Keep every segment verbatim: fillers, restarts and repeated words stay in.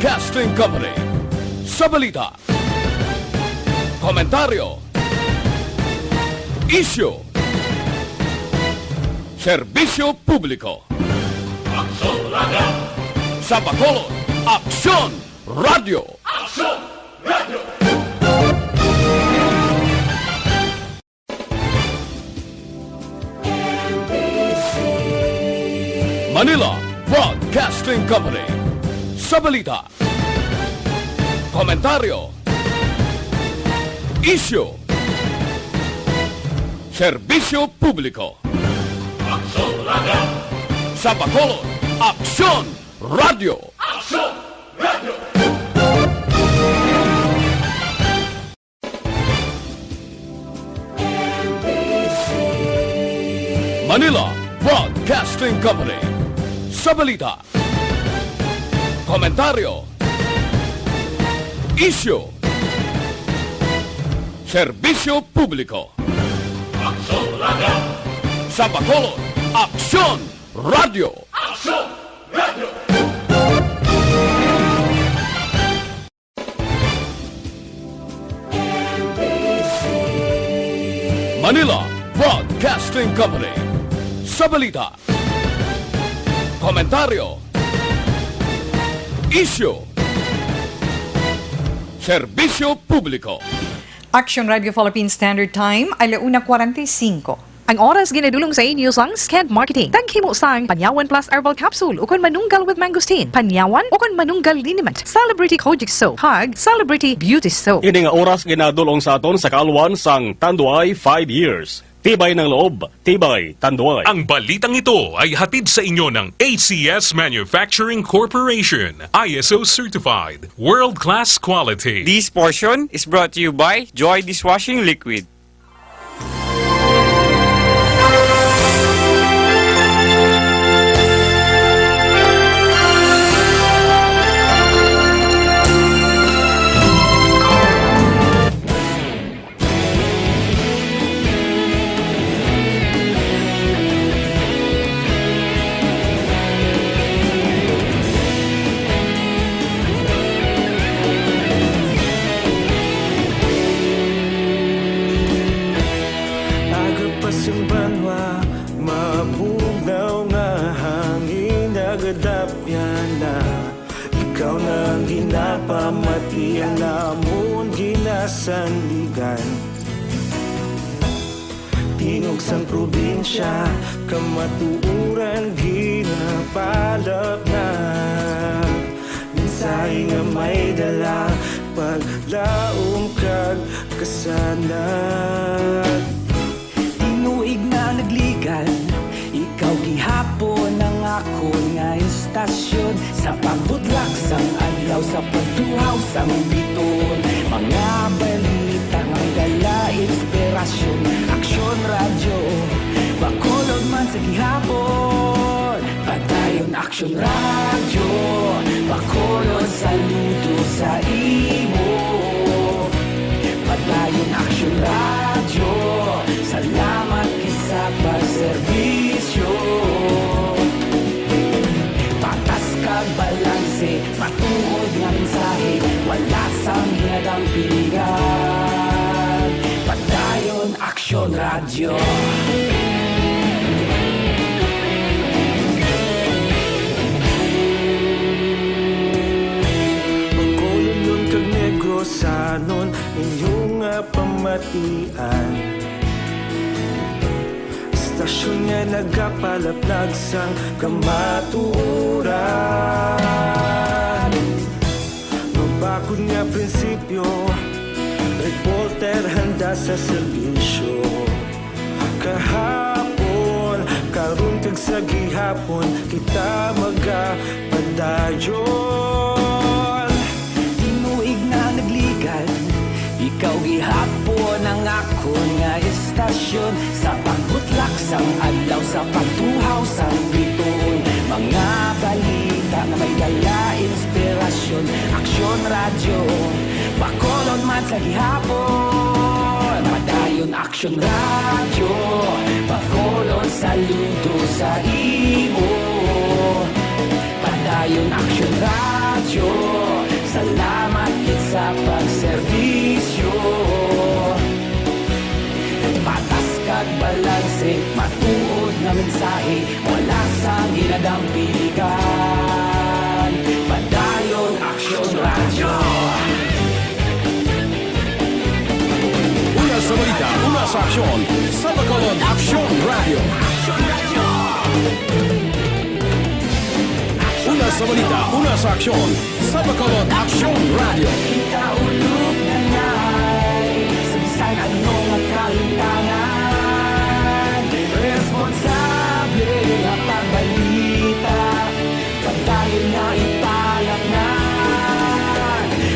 Broadcasting Company. Sa balita, komentaryo, isyu, serbisyo publiko. Aksyon Radio! Sa Bacolod, Aksyon Radio! Aksyon Radio! Manila Broadcasting Company. Sa balita, komentaryo, isyu, serbisyo publiko. Aksyon Radio! Sa Bacolod, Aksyon Radio! Aksyon Radio! Manila Broadcasting Company. Sa balita, komentaryo, isyu, serbisyo publiko. Aksyon Radio! Sa Bacolod, Aksyon Radio! Aksyon Radio! Manila Broadcasting Company. Sa balita, komentaryo, isyu, serbisyo publiko. Action Radio Philippines Standard Time, ala una kwarenta y cinco. Ang oras ginadulong sa inyo sang Sked Marketing. Taghimo sang Panyawan Plus Herbal Capsule ukon Manunggal with Mangosteen, Panyawan ukon Manunggal Liniment, Celebrity Kojic Soap, kag Celebrity Beauty Soap. Ini nga oras ginadulong sa aton sa kaalwan sang Tanduay five years. Tibay ng loob, tibay Tanduay. Ang balitang ito ay hatid sa inyo ng A C S Manufacturing Corporation, I S O certified, world-class quality. This portion is brought to you by Joy Dishwashing Liquid. Aga pa sing banwa, mabugnaw nga hangin nagadapyan na. Ikaw na ang ginapamati, ang amon ginasandigan. Tingog sang probinsya, kamatuoran ginapalapnag. Mensahe nga may dala, paglaom kag kasanag. Tinuig na nagligan, ikaw gihapon ang akon nga estasyon. Sa pagbudlak sang adlaw, sa pagtuhaw sang bituon, mga balita nga may dala inspirasyon. Aksyon Radyo, Bacolod man sa gihapon. Padayon Aksyon Radyo, Bacolod, saludo sa imo. Padayon Aksyon Radyo, salamat gid sa pagserbisyo. Patas kag balanse, matuod nga mensahe, wala sang hinadang piligan. Padayon Aksyon Radyo. Bacolodnon kag Negrosanon, inyo nga pamatian. Estasyon nga nagapalaplag sang kamatuoran. Mabakod nga prinsipyo, reporter handa sa serbisyo. Kahapon, karon kag sa gihapon, kita magapadayon. Tinuig na nagligan, ikaw gihapon ang akon nga estasyon. Sa pagbutlak sang adlaw, sa pagtuhaw sang bituon, mga balita nga may dala inspirasyon. Aksyon Radyo, Bacolod man sa gihapon. Padayon Aksyon Radyo, Bacolod, saludo sa imo. Padayon Aksyon Radyo, Sahi, wala sang hinadampiligan. Padayon Aksyon Radyo. Una sa balita, una sa aksyon, sa Bacolod Aksyon Radyo. Una sa balita, una sa aksyon, sa Bacolod Aksyon Radyo. Kita ulog na ngay, sa bisan ano nga kalintangan, responsable nga pagbalita, padayon nga ipalatnan.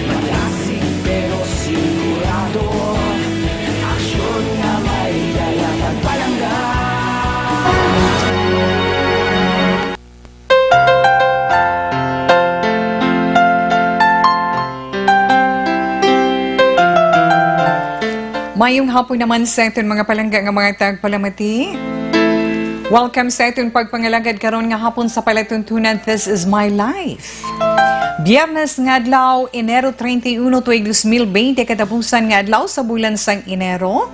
Madasig pero sigurado, aksyon nga may dala kag palangga. Mayong hapon naman sa aton mga palangga nga mga tagpalamati. Welcome sa aton pagpangalagad karon nga hapon sa palatuntunan This Is My Life. Biyernes nga adlaw, Enero treinta y uno, tuig dos mil veinte, katapusan nga adlaw sa bulan sang Enero.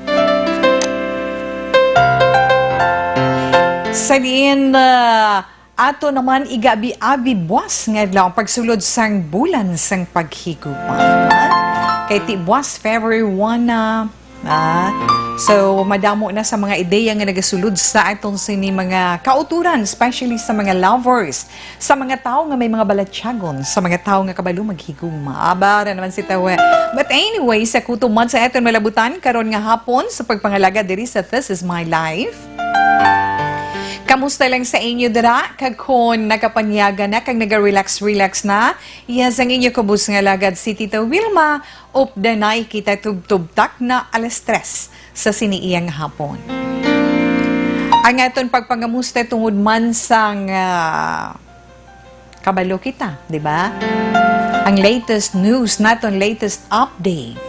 Sa diin, ah, ato naman igabi-abi buwas nga adlaw ang pagsulod sang bulan sang paghigugma. Kay ti buwas February one na, ah, so madamo na sa mga ideya nga nagasulod sa aton sini mga kauturan, especially sa mga lovers, sa mga tawo nga may mga balatyagon, sa mga tawo nga kabalo maghigugma. Aba, ara naman si tawe. But anyway, sa kutob man sa aton malabutan karon nga hapon sa pagpangalagad diri sa This Is My Life. Kamusta lang sa inyo dira? Kag kon nakapanyaga na kag naga-relax-relax na, yes, ang inyo kubos nga alagad si Tita Wilma, updanay kita tubtub takna alas tres sa sini iyang hapon. Ang aton pagpangamusta tungod man sang, ah, kabalo kita, di ba? Ang latest news naton, latest update.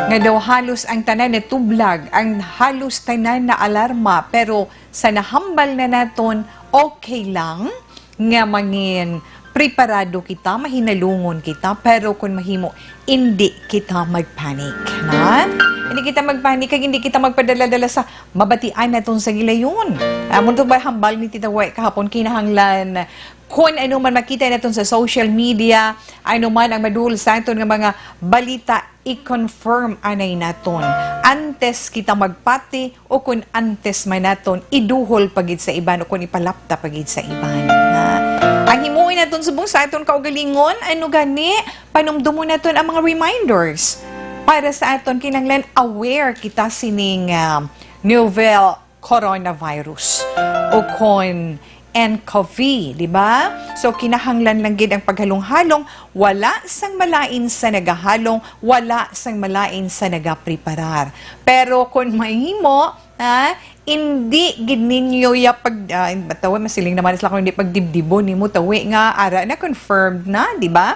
Nga daw halos ang tanan natublag, ang halos tanan na alarma, pero sa nahambal na naton, okay lang nga mangin preparado kita, mahinalungon kita, pero kung mahimo, indi kita magpanic, na? Hindi kita magpanic, kag hindi kita magpadala-dala sa mabatian naton sa gilayon. Amo to ba hambal ni Tita Wai kahapon, kinahanglan kung ano man makita naton sa social media, ano man ang madul sa aton nga mga balita, i-confirm anay naton antes kita magpati, o kun antes man naton iduhol pa gid sa iban, o kun ipalapta pa gid sa iban. Na, ang himuon naton subong sa aton kaugalingon, ano gani, panumdumon naton ang mga reminders para sa aton, kinahanglan aware kita sining, ah, novel coronavirus o kon N C O V, di ba? So, kinahanglan lang gid ang paghalong-halong, wala sang malain sa nagahalong, wala sang malain sa nagapreparar. Pero kung mahimo, ha, hindi gid ninyo ya pag, ah, tawi, masiling naman sila kung hindi pagdibdibon nimo, tawi nga ara na, confirmed na, di ba?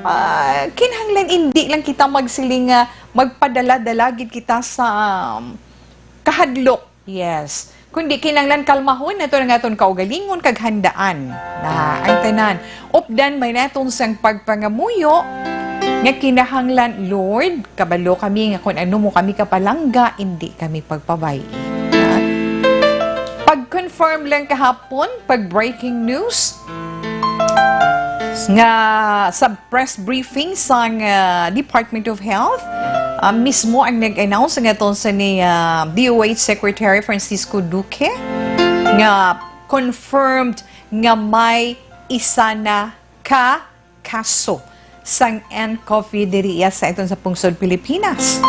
Ah, kinahanglan hindi lang kita magsiling nga magpadala-dala gid kita sa, um, kahadlok. Yes. Kundi kinahanglan kalmahon nato ang aton kaugalingon kag handaan na ang tanan. Updan man naton sang pagpangamuyo nga kinahanglan, "Lord, kabalo kami nga kun ano mo kami kapalangga, indi kami pagpabay-i." Ha? Pag-confirm lang kahapon, pag breaking news, nga sa press briefing sang, ah, Department of Health, ah, mismo ang nag-announce nga to sa ni, ah, D O H Secretary Francisco Duque nga confirmed nga may isa na ka kaso sang N C O V diri iya sa iton sa pungsod Pilipinas.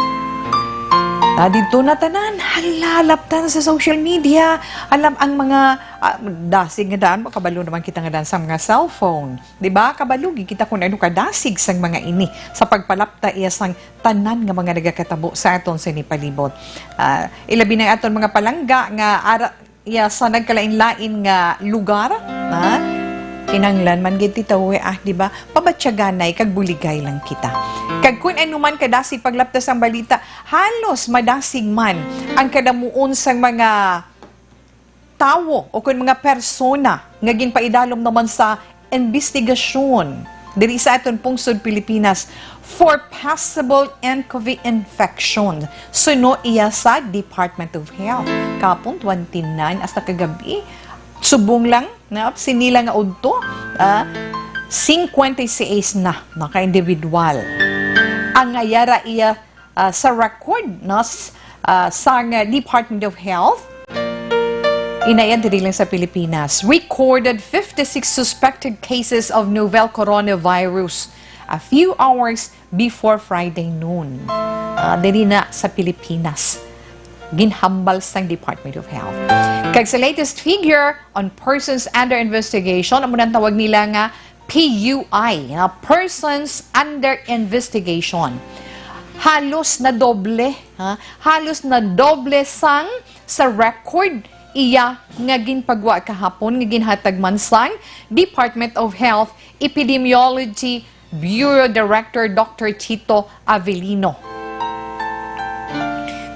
Ah, dito na tanan, halalaptan sa social media. Alam ang mga, ah, dasig nga daan, makabalo naman kita nga daan sa mga cellphone. Di ba? Kabalo gid kita kung ano kadasig sang mga ini sa pagpalapta iya sang tanan nga mga nagakatabo sa aton sini palibot. Ah, ilabi na aton mga palangga nga ara iya sa nagkalain-lain nga lugar, ha? Kinahanglan man gid ti tawo, ah, di ba? Pabatyaganay kag buligay lang kita. Kag kun ano man kadasig paglapta sang balita, halos madasig man ang kadamuon sang mga tawo o kon mga persona nga ginpaidalom naman sa imbestigasyon diri sa aton pungsod Pilipinas for possible N C O V infection. Suno iya sa Department of Health. Kapon twenty-nine hasta kagabi, subong lang na sini lang nga udto, ah, singkwenta y seis na mga individual ang nayara iya, ah, sa record, no, s-, ah, sang, ah, Department of Health. Inaya diri lang sa Pilipinas, recorded fifty-six suspected cases of novel coronavirus a few hours before Friday noon. Ah, diri na sa Pilipinas, ginhambal sang Department of Health. Kag sa latest figure on persons under investigation, amo nang tawag nila nga P U I, nga persons under investigation. Halos na doble, ha? Halos na doble sang sa record iya nga ginpagwa kahapon nga ginhatag man sang Department of Health Epidemiology Bureau Director Doctor Tito Avelino.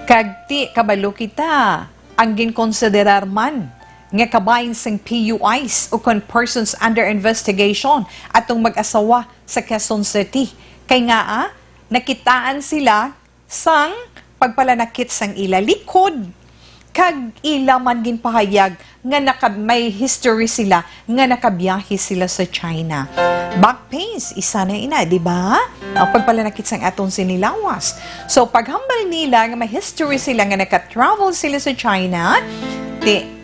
Kag ti kabalo kita, ang ginkonsiderar man nga kabahin sing P U Is o kon persons under investigation atong mag-asawa sa Quezon City. Kay nga, ah, nakitaan sila sang pagpalanakit sang ila likod, kag ila man ginpahayag nga naka-, may history sila nga nakabiyahe sila sa China. Back pains, isa na ina, di ba? Ang pagpalanakit sang aton sini lawas. So, paghambal nila nga may history sila nga naka-travel sila sa China, ti,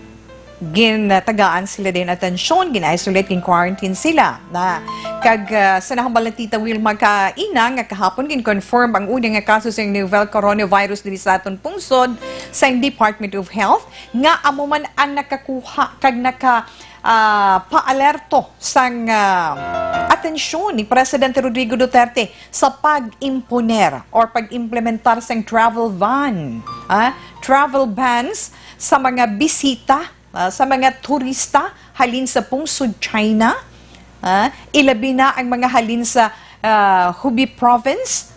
gintagaan sila din atensyon, gin-isolate, gin-quarantine sila. Na, kag, ah, sa nahambal ni Tita Wilma kaina nga kahapon, gin-confirm ang una nga kaso sa novel coronavirus diri sa aton pungsod, sa Department of Health, nga amo man ang nakakuha kag naka, ah, paalerto sang, ah, atensyon ni Presidente Rodrigo Duterte sa pag-imponer or pag-implementar sang travel ban, ah, travel bans sa mga bisita, ah, sa mga turista halin sa pungsod China, ah, ilabi na ang mga halin sa, ah, Hubei Province,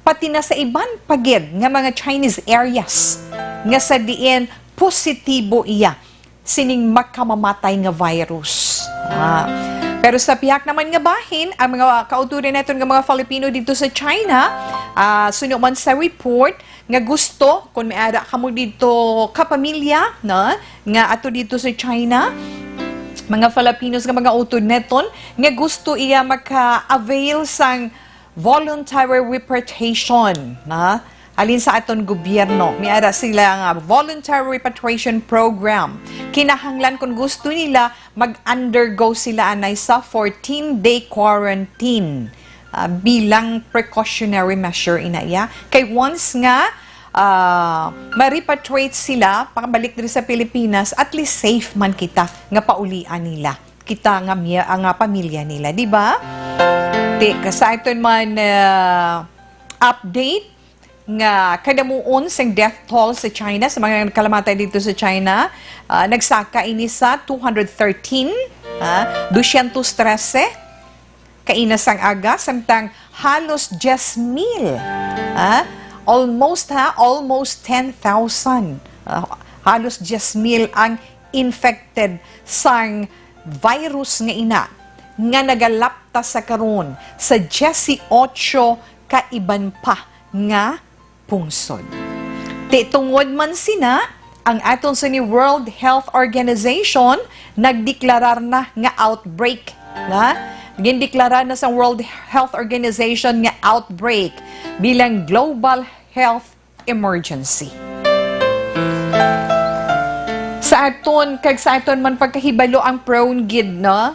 pati na sa iban pa gid nga mga Chinese areas nga sa diin positibo iya sining makamamatay nga virus. Ah, pero sa pihak naman nga bahin, ang mga kauturan naton nga mga Filipino dito sa China, ah, suno man sa report nga gusto, kung may ara kamo dito kapamilya, no, nga ato dito sa China, mga Filipinos nga mga utod neton nga gusto iya maka-avail sang voluntary repatriation, na halin sa aton gobyerno. May ara sila nga voluntary repatriation program. Kinahanglan kung gusto nila, mag-undergo sila anay sa fourteen-day quarantine, ah, bilang precautionary measure ina iya. Kay once nga, ah, ma-repatriate sila, pakabalik diri sa Pilipinas, at least safe man kita nga paulian nila. Kita nga mi-, nga pamilya nila, di ba? Ti, sa aton man, ah, update, nga kadamuon sing death toll sa China, sa mga nagkalamatay dito sa China, ah, nagsaka ini sa two hundred thirteen, ah, dosyentos trese kaina sang aga, samtang halos diyes mil, ah, almost, ha, almost ten thousand, ah, halos diyes mil ang infected sang virus nga ina nga nagalapta sa karon sa diyesyocho ka iban pa nga pungsod. Ti tungod man sina, ang aton sini World Health Organization nagdeklarar na nga outbreak, na gindeklarar na sa World Health Organization nga outbreak bilang global health emergency. Sa aton, kag sa aton man pagkahibalo, ang prone gid, no?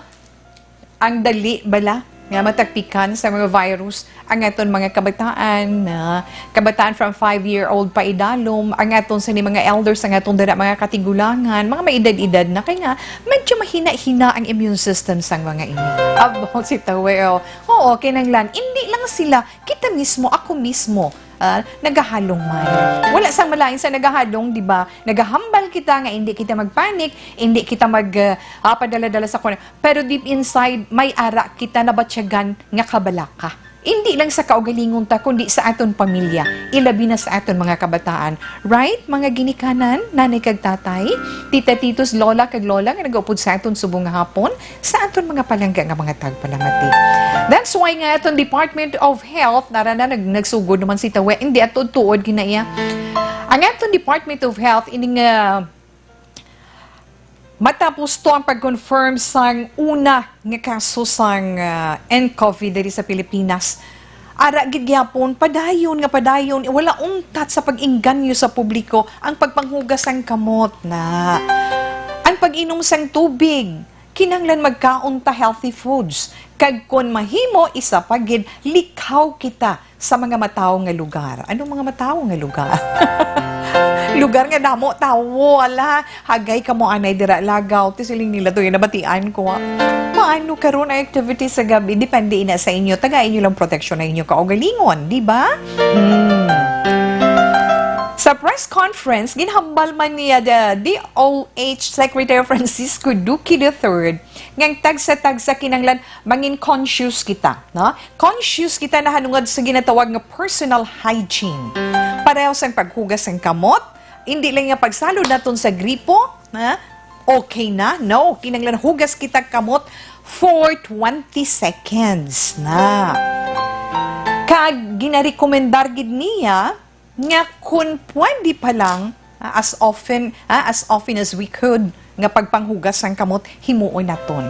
Ang dali bala nga matakpikan sa mga virus ang aton mga kabataan, na kabataan from five-year-old pa idalom, ang aton sini mga elders, ang aton dira mga katigulangan, mga may edad-edad na, kay nga medyo mahina-hina ang immune system sang mga ini. Abo, si Tawe, oh. Oo, kinahanglan, hindi lang sila, kita mismo, ako mismo, ah, nagahalong man. Wala sang malain sa nagahalong, di ba? Nagahambal kita nga hindi kita magpanik, hindi kita mag, ah, ah, padala-dala sa corona. Pero deep inside, may ara kita nabatyagan nga kabalaka. Indi lang sa kaugalingon ta, kundi sa aton pamilya, ilabi na sa aton mga kabataan. Right, mga ginikanan, nanay kag tatay, tita, titos, lola kag lola nga nagaupod sa aton subong nga hapon, sa aton mga palangga nga mga tagpalamati. That's why nga aton Department of Health, nara na nag-, nagsugod naman si Tawe, hindi at tuod-tuod ginaiya. Ang aton Department of Health, ini nga matapos to ang pag-confirm sang una nga kaso sang, ah, N COVID diri sa Pilipinas, ara gid gyapon, padayon nga padayon, wala untat sa pag-inganyo sa publiko ang pagpanghugas sang kamot na. Ang pag-inom sang tubig, kinahanglan magkaon ta healthy foods. Kag kon mahimo, isa pa gid, likaw kita sa mga matawo nga lugar. Anong mga matawo nga lugar? Lugar nga damo tawo, ala, hagay kamo anay dira lagaw. Ti siling nila to, yung nabatian ko, ah. Paano karon ang activity sa gabi? Depende ina sa inyo. Taga inyo lang proteksyon na inyo kaugalingon, di ba? Hmm. Sa press conference, ginhambal man niya the D O H Secretary Francisco Duque the third, nga ang tagsa-tagsa kinahanglan mangin conscious kita, no? Conscious kita nahanungod sa ginatawag nga personal hygiene. Pareho sang paghugas sang kamot, hindi lang nga pagsalod naton sa gripo, ha? Okay na? No, kinahanglan hugas kita kamot for twenty seconds na. Kag ginarekomendar gid niya nga kun pwede pa lang, ah, as often, ah, as often as we could, nga pagpanghugas sang kamot, himuon naton.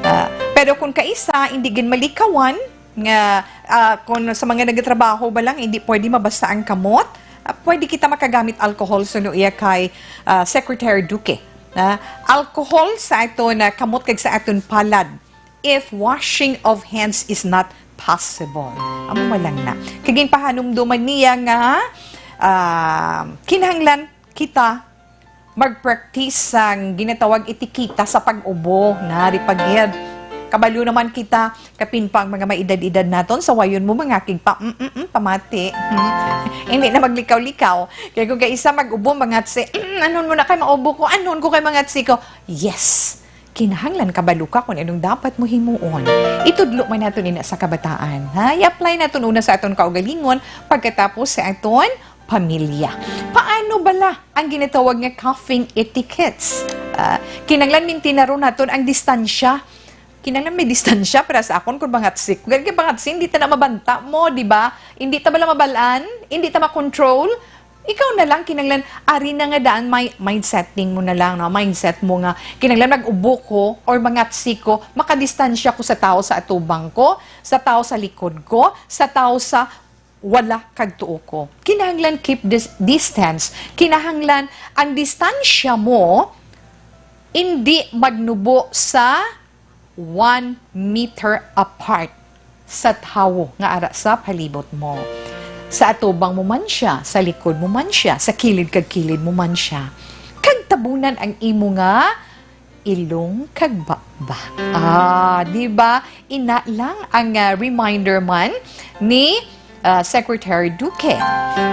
Ah, pero kung kaisa, hindi gid malikawan, nga, ah, kung sa mga nagatrabaho ba lang, hindi pwede mabasa ang kamot, ah, pwede kita makagamit alcohol, suno iya kay, ah, Secretary Duque. Ah, alcohol sa aton, ah, kamot kag sa aton palad if washing of hands is not possible. Amo man lang na. Kag ginpahanumduman niya nga, ah, kinahanglan kita mag-practice sang ginatawag etiketa sa pag-ubo. Nari pa gid. Kabalo naman kita, kapin pa ang mga maedad-edad naton, sawayon mo mangakig pa, mm, mm, mm, pamati. Hmm. Hindi na maglikaw-likaw. Kaya kung kaisa mag-ubo, mangatsi, mm, anon mo na kay maubo ko, anon ko kay mangatsi ko. Yes. Kinahanglan kabalo ka kung anong dapat mo himuon. Itudlo man naton ina sa kabataan, ha? I-apply naton una sa aton kaugalingon, pagkatapos sa aton pamilya. Paano bala ang ginatawag nga coughing etiquettes? Ah, kinahanglan mintinan naton ang distansya. Kinahanglan may distansya para sa akon kung mangatsi. Kung mangatsi, hindi ta na mabanta mo, di ba? Hindi ta bala mabalaan, hindi ta makontrol. Ikaw na lang, kinahanglan, ari na nga daan, may mindsetting mo na lang, no? Mindset mo nga, kinahanglan mag-ubo ko or mangatsi ko, makadistansya ko sa tao sa atubang ko, sa tao sa likod ko, sa tao sa wala kag tuo ko. Kinahanglan keep this distance. Kinahanglan ang distansya mo, hindi magnubo sa one meter apart sa tawo nga ara sa palibot mo. Sa atubang mo man siya, sa likod mo man siya, sa kilid kag kilid mo man siya. Kag tabunan ang imo nga ilong kag baba. Ah, di ba? Ina lang ang, ah, reminder man ni, ah, Secretary Duque.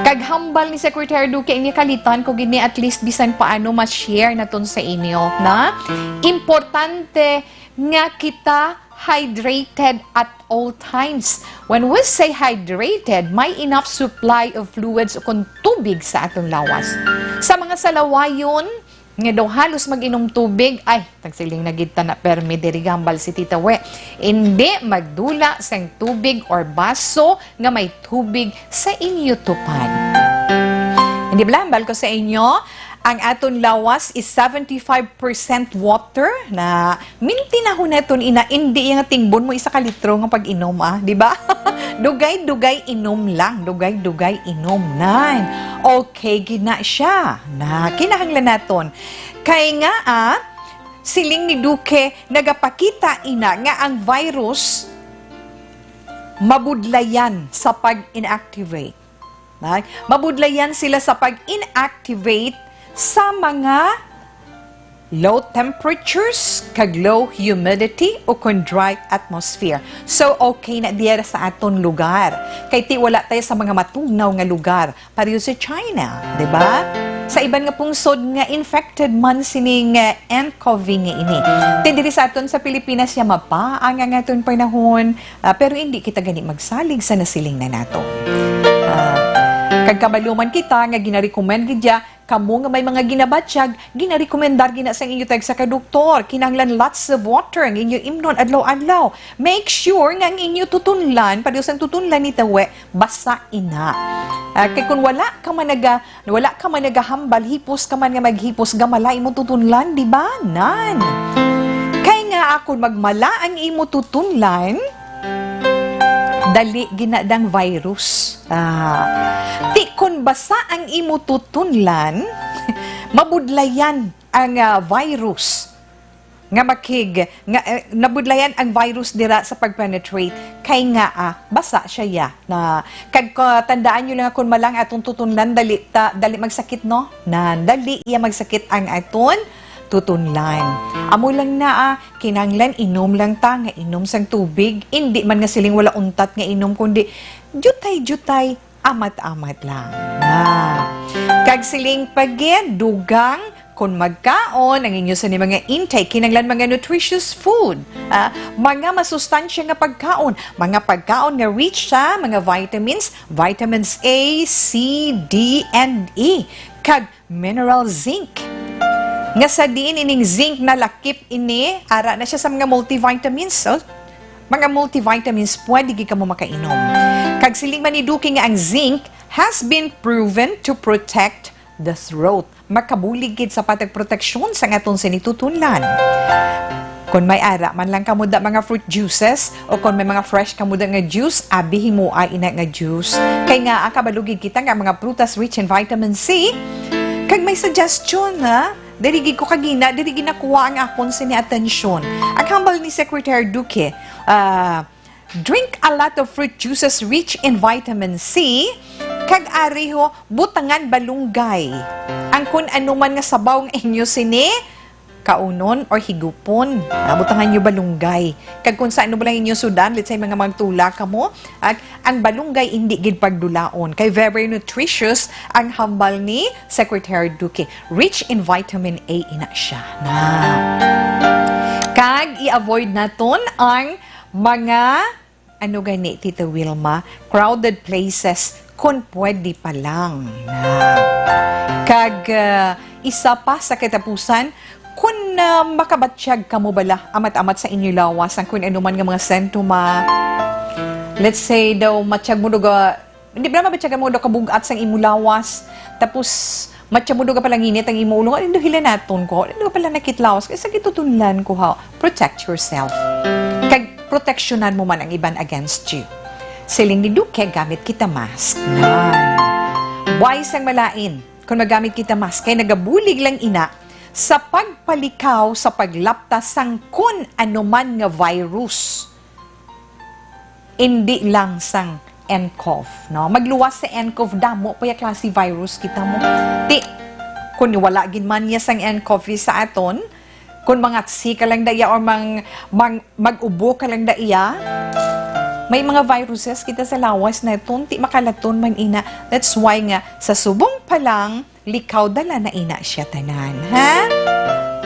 Kag hambal ni Secretary Duque, ang kalitan ko gid ni at least bisan paano ma-share naton sa inyo na importante nga kita hydrated at all times. When we say hydrated, may enough supply of fluids o kung tubig sa aton lawas. Sa mga salawayon nga daw halos mag-inom tubig, ay, nagsiling na gid ta na permi diri, hambal si Tita We. Hindi magdula sang tubig or baso nga may tubig sa inyo tupad. Hindi ba, hambal ko sa inyo, ang aton lawas is seventy-five percent water na mintinahon naton ina, indi nga tingbon mo isa ka litro nga pag-inom, ah, di ba? Dugay-dugay inom lang, dugay-dugay inom nan. Okay gid na siya. Na kinahanglan naton. Kay nga, ah, siling ni Duque, nagapakita ina nga ang virus mabudlayan sa pag-inactivate. Nay, mabudlayan sila sa pag-inactivate sa mga low temperatures, kag low humidity o kon dry atmosphere. So, okay na diya sa aton lugar. Kay ti wala tayo sa mga matugnaw nga lugar, pareho sa China, di ba? Sa iban nga pungsod nga infected man sining, eh, nCoV nga ini. Ti diri sa aton sa Pilipinas, ya mapaang ang aton panahon, ah, pero hindi kita gani magsalig sa nasiling na nato. Ah, kag kabalo man kita nga ginarecommend gid ya, kamo nga may mga ginabatyag, ginarekomendar gina sang inyo tagsa ka doktor. Kinahanglan lots of water ang inyo imnon adlaw-adlaw. Make sure nga ang inyo tutunlan, pareho sang tutunlan ni Tawe, basa ina. Ah, kay kung wala ka man naga-, wala ka man nagahambal, hipos ka man nga maghipos, gamala imo tutunlan, di ba? Nan. Kay nga, ah, kung magmala ang imo tutunlan, dali ginadang virus. Ah, ti kun basa ang imo tutunlan, mabudlayan ang, ah, virus nga makig-, nga, eh, nabudlayan ang virus dira sa pag-penetrate. Kay nga, ah, basa siya ya. Na, kag, ah, tandaan nyo lang, kung malang atong tutunlan, dali ta, dali magsakit, no? Na, dali iya magsakit ang aton tutunlan. Amo lang na, ah, kinahanglan inom lang ta nga inom sang tubig. Indi man nga siling wala untat nga inom, kundi jutay-jutay, amat-amat lang. Ah. Kag siling pa gid, dugang, kon magkaon ang inyo sa ni mga intake, kinahanglan mga nutritious food. Ah, mga masustansya nga pagkaon, mga pagkaon nga rich sa mga vitamins, vitamins A, C, D, and E, kag mineral zinc. Nga sa diin ining zinc nalakip ini, ara na siya sa mga multivitamins, oh. Mga multivitamins, pwede gid kamo makainom. Kag siling man ni Duque nga ang zinc has been proven to protect the throat. Makabulig gid sa patag proteksyon sa aton sini tutunlan. Kon may ara man lang kamo da mga fruit juices, o kon may mga fresh kamo da nga juice, abi himoa ina nga juice. Kay nga, ah, kabalo gid kita nga mga prutas rich in vitamin C. Kag may suggestion, ha? Diri gid ko kagina, diri gid nakuha ang akon sini atensyon. Ang hambal ni Secretary Duque, ah, drink a lot of fruit juices rich in vitamin C, kag ari ho, butangan balunggay. Ang kun ano man nga sabaw nga inyo sini, kaunon or higupon. Ah, butangan nyo balunggay. Kag kung sa ano ba lang inyo sudan, let's say, mga magtula kamo, at ang balunggay hindi gid pagdulaon. Kay very nutritious ang hambal ni Secretary Duque. Rich in vitamin A ina siya. Na. Kag i-avoid naton ang mga, ano gani, Tita Wilma, crowded places, kun pwede pa lang. Na. Kag, ah, isa pa sa katapusan, kun, ah, makabatyag kamo bala, amat-amat sa inyo lawas, ang kun ano man nga mga sentoma, let's say daw, matyag mo daw ga-, hindi ba mabatyag mo daw kabugat sang imo lawas, tapos matyag mo daw gapalanginit ang imo ulo, ano daw hila naton ko, ano daw pala nakitlawas, kay sa gitutunlan ko ha, protect yourself. Kag proteksyonan mo man ang iban against you. Siling ni Duque, gamit kita mask. Nan. Why sang malain? Kung magamit kita mask, kay nagabulig lang ina sa pagpalikaw sa paglapta sang kun ano man nga virus. Indi lang sang nCoV, no? Magluwas sa nCoV, damo pa ya klase virus kita mo. Ti, kung wala gid man niya sang nCoV sa aton, kung mangatsi ka lang da iya or mang, mang, mag-ubo ka lang da iya, may mga viruses kita sa lawas naton, ti makalaton man ina. That's why nga, sa subong pa lang, likaw dala na ina siya tanan, ha?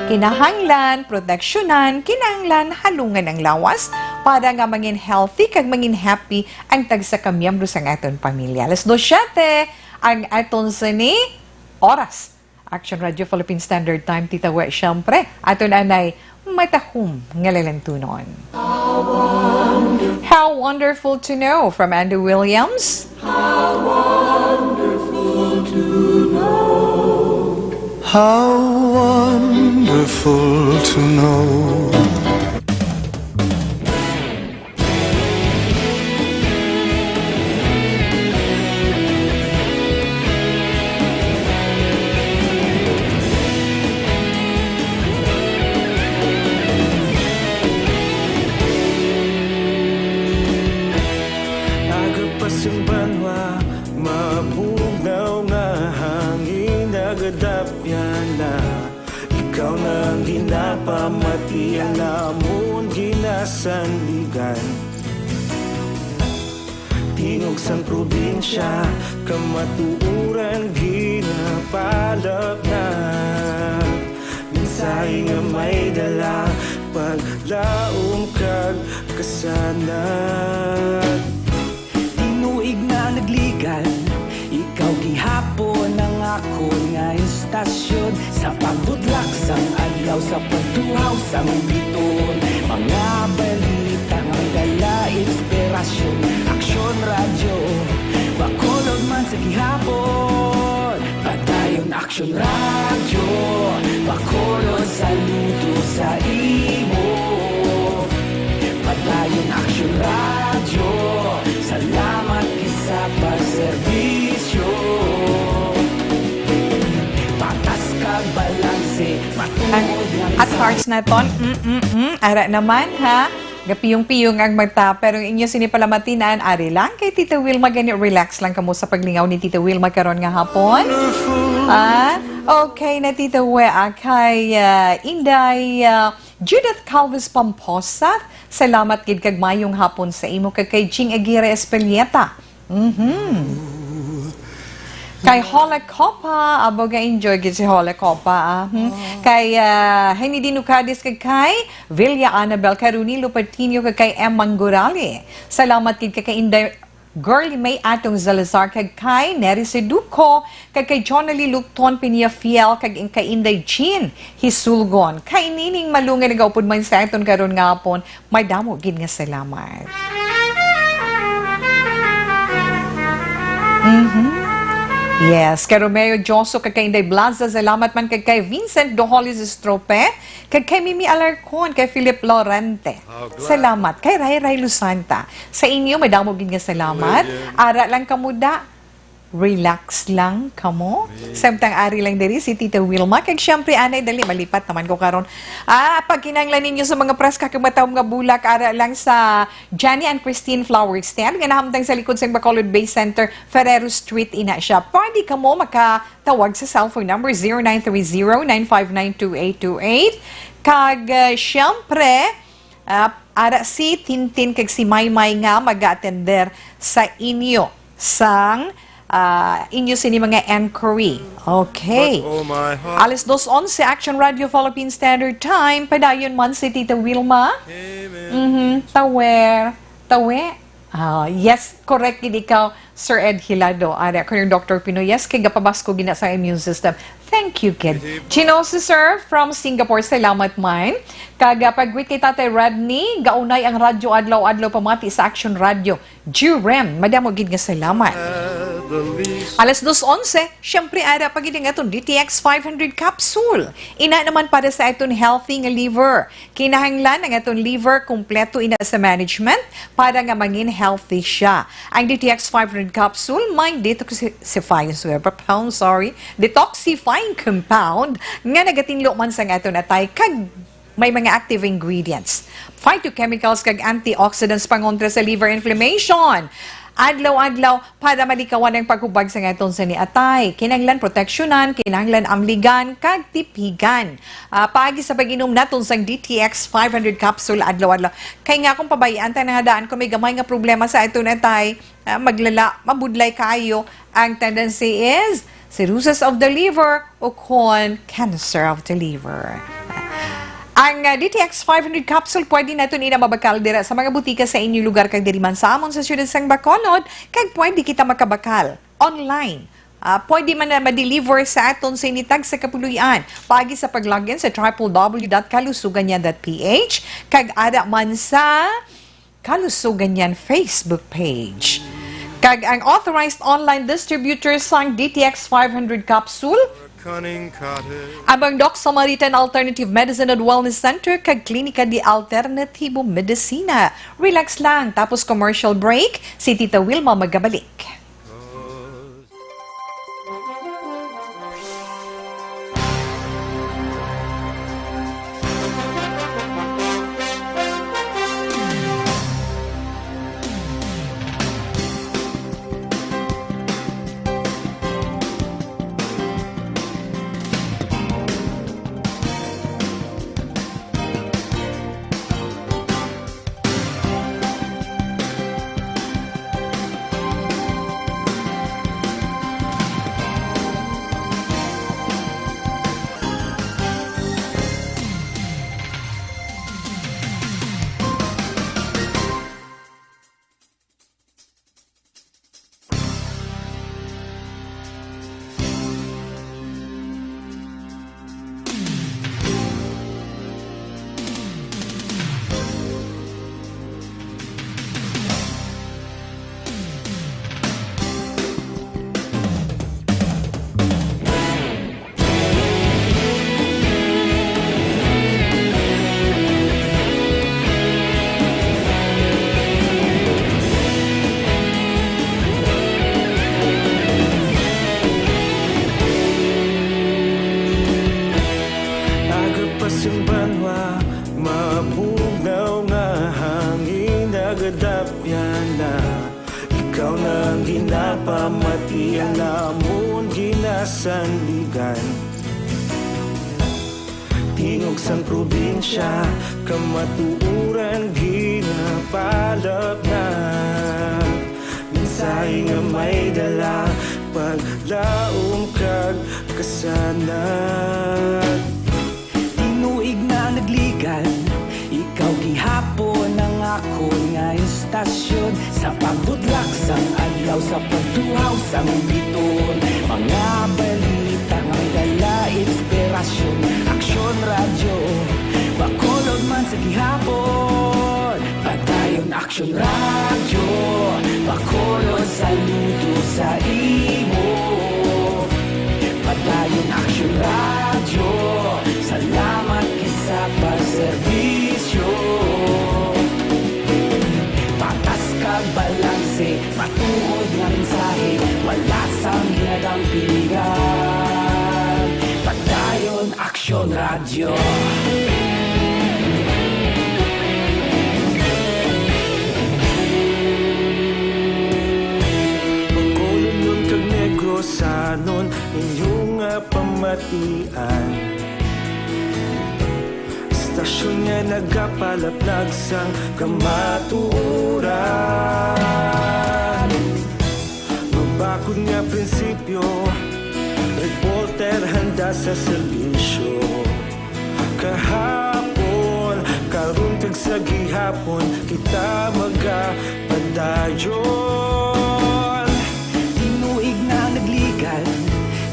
Kinahanglan, proteksyonan, kinahanglan, halungan ang lawas para nga mangin healthy kag mangin happy ang tagsa ka miyembro sang aton pamilya. Alas dos siyete ang aton sini oras. Action Radio Philippine Standard Time, Tita We, siyempre, aton anay matahom nga lalantunon. How Wonderful to Know from Andy Williams. How wonderful to know. How wonderful to know. Nagapas ang banwa, mabugnaw nga hangin, nagadapyan na. Ikaw na ang Iya namon ginasandigan. Tingog sang probinsya, kamatuoran ginapalapnag. Mensahe nga may dala, paglaom kag kasanag. Tinuig na nagligan, ikaw gihapon ang akon nga istasyon. Sa pagbutlak sang adlaw, sa pagtuhaw sang biton, mga balita nga dala inspirasyon. Aksyon Radyo, Bacolod man sa gihapon. Padayon Aksyon Radyo, Bacolod saludo sa imo. Padayon Aksyon Radyo, salamat gid sa pagserbisyo. Patas kag balanse, matuod nga At mensahe. Hearts naton, mm, mm, mm. Ara naman, ha? Gapiyong-piyong ang mata, pero inyo sini palamatinan, ari lang kay Tita Wilma, gani relax lang kamo sa paglingaw ni Tita Wilma karon nga hapon. Ah, okay na, Tita We, ah, kay, ah, Inday, ah, Judith Calvis Pomposa, salamat gid kag mayong hapon sa imo, kag kay Jing Aguirre Espeleta. Mhm. Kay Hola Copa, abo, ga-enjoy gid si Hola Copa, ah. Hmm. Oh. Kay, ah, Henny Dino Cadiz kag kay Villa Annabel, kay Ronilo Patino kag kay M Manggurali. Salamat gid kay, kay Inday Girlie May Atong Salazar kag kay Neri Seduco kag kay Jonali Lucton Peñafiel kag in-, kay Inday Jean Hisulgon. Kay Nining Malunga nagaupod man sa aton karon nga hapon, madamo gid nga salamat. Mhm. Yes, kay Romeo Joso, kag kay Inday Blaza, salamat man kag kay Vincent Doholis Estrope, kag kay Mimi Alarcon, kay Philip Lorente. Ah, glad. Salamat. Kay Ray Ray Lusanta, sa inyo, madamo gid nga salamat. Well, yeah. Ara lang kamo da. Relax lang kamo. Samtang ari lang diri si Tita Wilma. Kag syempre, anay, dali, malipat naman ko karon. Ah, pagkinahanglan ninyo sa mga preska kag mataom nga bulak, ara lang sa Jenny and Christine Flower Stand nga nahamtang sa likod sang Bacolod Bay Center, Ferrero Street, ina siya. Pwede kamo makatawag sa cellphone number zero nine three zero, nine five nine, two eight two eight. Kag, ah, syempre, Ah, ara si Tintin kag si Maymay nga mag-atender sa inyo sang, ah, inyo sini mga inquiry. Okay. But, oh, my heart. Alas dos onse, Action Radio Philippine Standard Time. Padayon man si Tita Wilma. Amen. Mhm. Tawer. Tawe. Ah, yes, correct gid ikaw, Sir Ed Hilado. Ara ko yung Doctor Pinoy. Yes, kay gapabasko gina sa immune system. Thank you, kid. Chino si Sir from Singapore. Salamat man. Kag, ah, pag-greet kay Tatay Rodney, gaunay ang radyo adlaw-adlaw pamati sa Action Radio. Jurem, madamo gid nga salamat. Alas dos onse, syempre, ara pa gid ang aton D T X five hundred capsule. Ina naman para sa aton healthy nga liver. Kinahanglan ang aton liver kompleto ina sa management para nga mangin healthy siya. Ang D T X five hundred capsule may detoxifying, sorry, detoxifying compound nga nagatinlo man sang aton atay kag may mga active ingredients, phytochemicals kag antioxidants pangontra sa liver inflammation. Adlaw-adlaw, para malikawan ang paghubag sa aton sini atay, kinahanglan proteksyonan, kinahanglan amligan, kag tipigan. Ah, paagi sa pag-inom naton sang D T X five hundred capsule adlaw-adlaw. Kay nga kung pabayaan ta na nga daan kung may gamay nga problema sa aton atay, ah, maglala, mabudlay kaayo. Ang tendency is cirrhosis of the liver o kon cancer of the liver. Ang, ah, D T X five hundred capsule, pwede naton ina mabakal dira sa mga butika sa inyong lugar kag diri man sa amon sa siyudad sang Bacolod, kag pwede kita makabakal online. Ah, pwede man na ma-deliver sa aton sa initag sa kapuloy-an. Paagi sa pag-login sa triple W dot kalusugan niyan dot P H, kag ara man sa Kalusugan Niyan Facebook page. Kag ang authorized online distributor sang D T X five hundred capsule, Cunning cottage. Abang Doc Samaritan Alternative Medicine and Wellness Center kag Klinika de Alternatibo Medicina. Relax lang, tapos commercial break, si Tita Wilma magabalik. Napamati ang namon ginasandigan. Tingog sang probinsya, kamatuoran ginapalapnag. Mensahe nga may dala, paglaom kag kasanag. Tinuig na nagligad, ikaw gihapon ang akon nga istasyon. Sa pagbutlak sang adlaw, sa pagtuhaw sang bituon, mga balita nga may dala inspirasyon. Aksyon Radyo, Bacolod man sa gihapon. Padayon Aksyon Radyo, Bacolod, saludo sa imo. Padayon Aksyon Radyo, salamat gid sa pagserbisyo. Patas kag balanse, matuod nga mensahe, wala sang ginadampigan. Padayon Aksyon Radyo. Bacolodnon kag Negrosanon, inyo nga pamatian. Istasyon nga nagapalaplag sang kamatuoran. Mabakod nga prinsipyo, reporter handa sa serbisyo. Kahapon, karon kag sa gihapon, kita magapadayon. Tinuig na nagligad,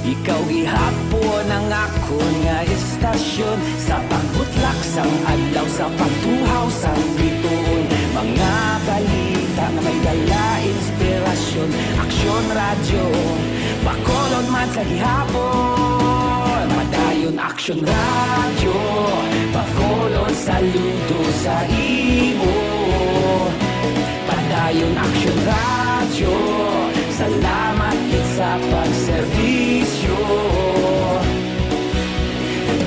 ikaw gihapon ang akon nga istasyon. Sa pagbutlak sang adlaw, sa pagtuhaw sang bituon, mga balita nga may dala inspirasyon. Aksyon Radyo, Bacolod man sa gihapon. Padayon Aksyon Radyo, Bacolod, saludo sa imo. Padayon Aksyon Radyo, salamat gid sa pagserbisyo.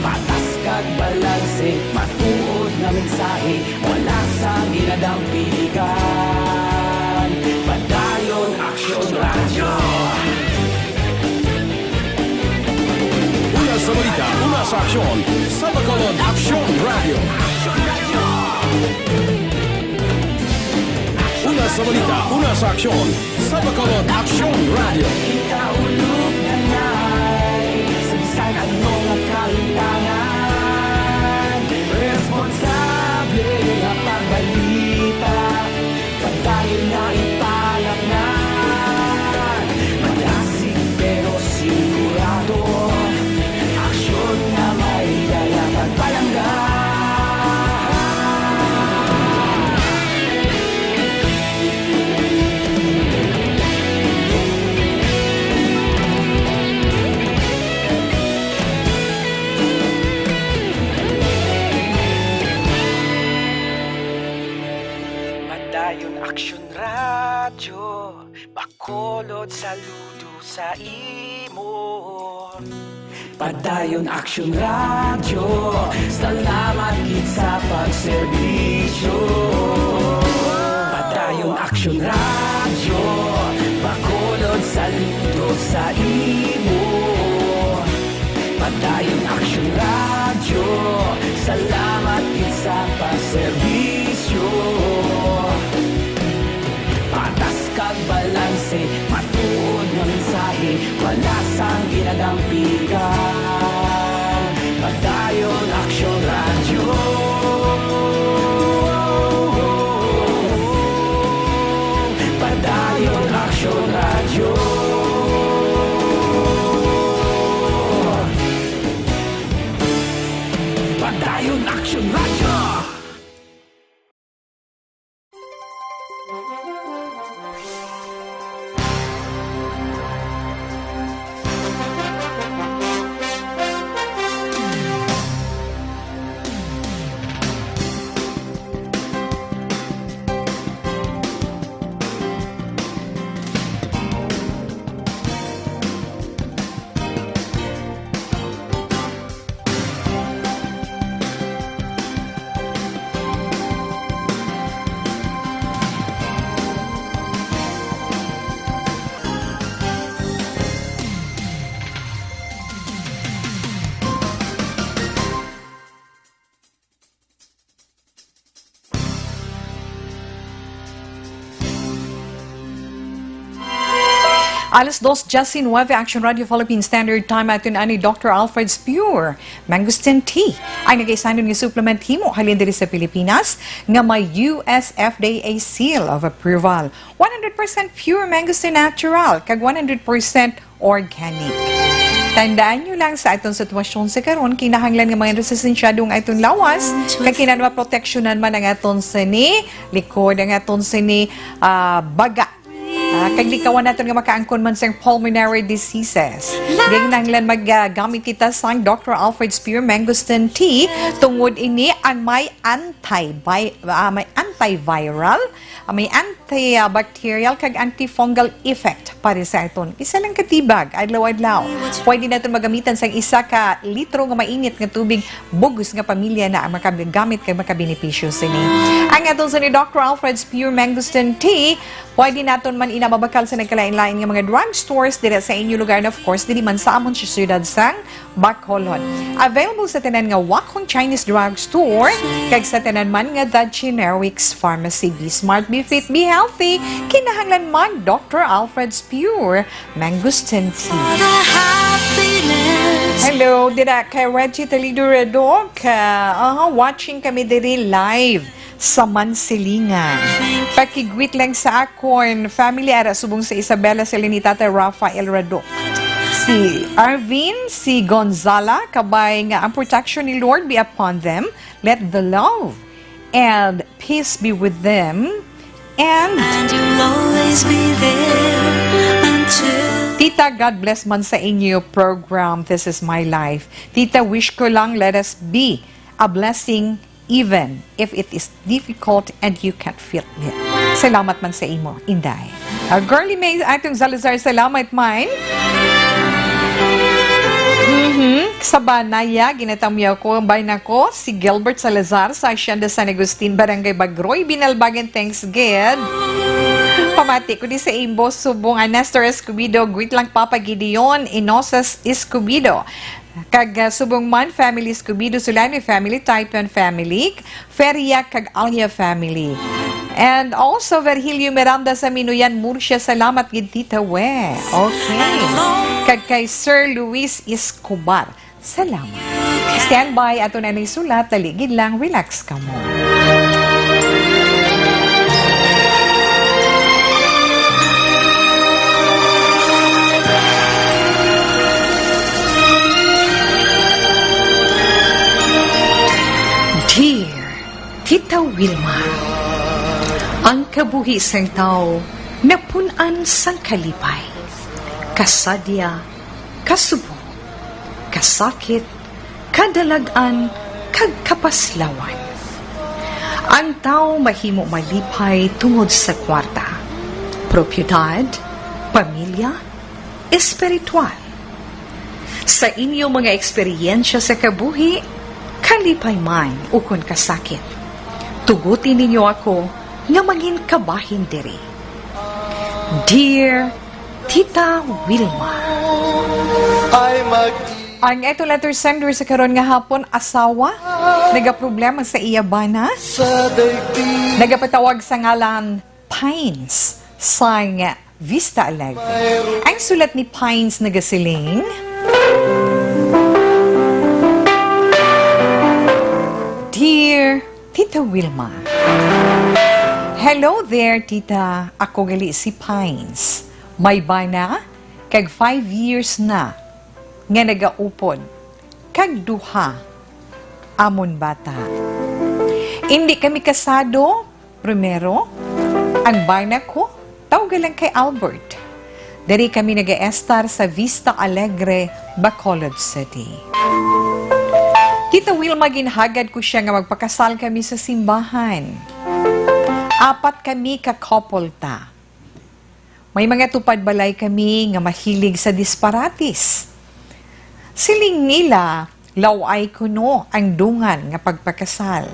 Patas kag balanse, matuod nga mensahe, wala sang ginadampigan. Padayon Aksyon Radyo. Una sa balita, una sa aksyon, sa Bacolod Aksyon Radyo. Una sa balita, una sa aksyon, sa Bacolod Aksyon Radyo. Kita ulog nanay sa bisan ano nga kahitangan. Responsable nga pagbalita, padayon nga ipalapnan. Madasig pero sigurado, aksyon nga may dala pagpalangga. Padayon Aksyon Radyo, Bacolod, saludo sa imo. Padayon Aksyon Radyo, salamat gid sa pagserbisyo. Padayon Aksyon Radyo, Bacolod, saludo sa imo. Padayon Aksyon Radyo, salamat gid sa pagserbisyo. Patas kag balanse, matuod nga mensahe, wala sang ginadampigan. Padayon Aksyon Radyo. Padayon Aksyon Radyo. Padayon Aksyon Radyo. Alas dos diecinueve, Action Radio Philippine Standard Time, aton ani Doctor Alfred's Pure Mangosteen Tea, ang nagaisanon nga supplement himo halin diri sa Pilipinas nga may U S F D A seal of approval. One hundred percent pure mangosteen natural, kag one hundred percent organic. Tandaan nyo lang, sa aton sitwasyon sa karon, kinahanglan nga mga resistensya ang aton lawas, kag kinahanglan maproteksyonan man ang aton sini likod, ang aton sini, ah, baga. Ah, kag likawan naton nga makaangkon man sang pulmonary diseases. Kinahanglan mag, ah, gamit kita sang Doctor Alfred's Pure Mangosteen Tea, tungod ini ang may anti-vi-, ah, may antiviral, ah, may antibacterial kag antifungal effect para sa aton isa lang ka tibag adlaw-adlaw. Pwede naton magamitan sang isa ka litro nga mainit nga tubig, bug-os nga pamilya na ang makagamit kag makabenepisyo sini. Ang aton sini Doctor Alfred's Pure Mangosteen Tea, pwede naton man ina mabakal sa nagkalain-lain nga mga drugstores dira sa inyo lugar, and of course, diri man sa amon sa siyudad sang Bacolod. Available sa tanan nga Wakhong Chinese Drugstore kag sa tanan man nga The Generics Pharmacy. Be smart, be fit, be healthy. Kinahanglan mag Doctor Alfred's Pure Mangosteen Tea. Hello, dira kay Reggie Talido Redoc. Ah, aha, watching kami diri live sa Mansilingan. Pakigwit lang sa akon family, ara subong sa Isabela, sila ni Tata Rafael Redoc. Si Arvin, si Gonzala, kabay nga ang protection ni Lord be upon them. Let the love and peace be with them. And And you'll always be there until Tita, God bless man sa inyo program. This is my life. Tita, wish ko lang let us be a blessing even if it is difficult and you can't feel it. Salamat man sa imo, Inday. Ah, Girly May, atong Salazar, salamat man. Mhm. Sa Banaya, ginatamyaw ko, bay nako, si Gilbert Salazar sa Hacienda San Agustin, Barangay Bagroy, Binalbagan. Thanks gid. Pamati ko di sa imbo, subong, ah, Nestor Escobido, greet lang Papa Gideon Inosas Escobido. Kag, ah, subong man, family Escobido, Sulani family, Taipan family, Feria kag Alia family. And also, Virgilio Miranda sa Minuyan, Murcia, salamat gid, Tita We. Okay. Kag kay Sir Luis Escobar, salamat. Standby, ato na ning sulat, dali gid lang, relax ka mo. Dear Tita Wilma, ang kabuhi sang tawo napun-an sang kalipay, kasadya, kasubo, kasakit, kadalag-an, kag kapaslawan. Ang tawo mahimo malipay tungod sa kwarta, propiedad, pamilya, espiritual. Sa inyo mga eksperyensya sa kabuhi, kalipay man ukon kasakit, tuguti ninyo ako nga mangin kabahin diri. Dear Tita Wilma. Ay mag- Ang eto letter sender sa karon nga hapon, asawa, nagaproblema sa iya bana. Nagapatawag sa ngalan Pines sang Vista Alegre. Ang sulat ni Pines nagasiling, Dear Tita Wilma. Hello there, Tita. Ako gali si Pines. May bana, kag five years na nga nagaupod, kag duha amon bata. Indi kami kasado, primero, ang bana ko, tawga lang kay Albert. Diri kami nagaestar sa Vista Alegre, Bacolod City. Tita Wilma, ginhagad ko siya nga magpakasal kami sa simbahan. Apat kami ka couple ta. May mga tupad balay kami nga mahilig sa disparates. Siling nila, law-ay kuno ang dungan nga pagpakasal.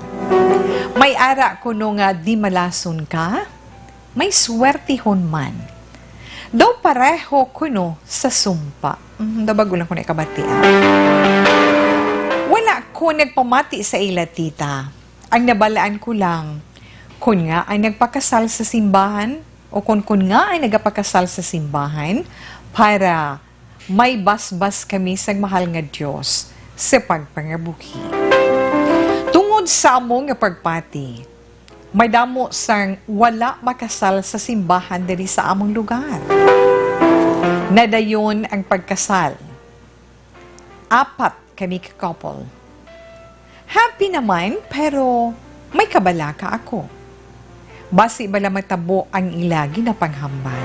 May ara kuno nga di malason ka, may swertihon man. Daw pareho kuno sa sumpa. Mm, daw bago lang ko na ikabati, ah. Wala ko nagpamati sa ila, tita. Ang nabalaan ko lang, kun nga ang nagpakasal sa simbahan, o kon, kon ngaa nagapakasal sa simbahan para may basbas kami sang mahal nga Dios sa pagpangabuhi. Tungod sa amo nga pagpati, madamo sang wala makasal sa simbahan diri sa among lugar. Nadayon ang pagkasal. Apat kami ka couple. Happy naman, pero may kabalaka ako. Basi bala matabo ang ila ginapanghambal.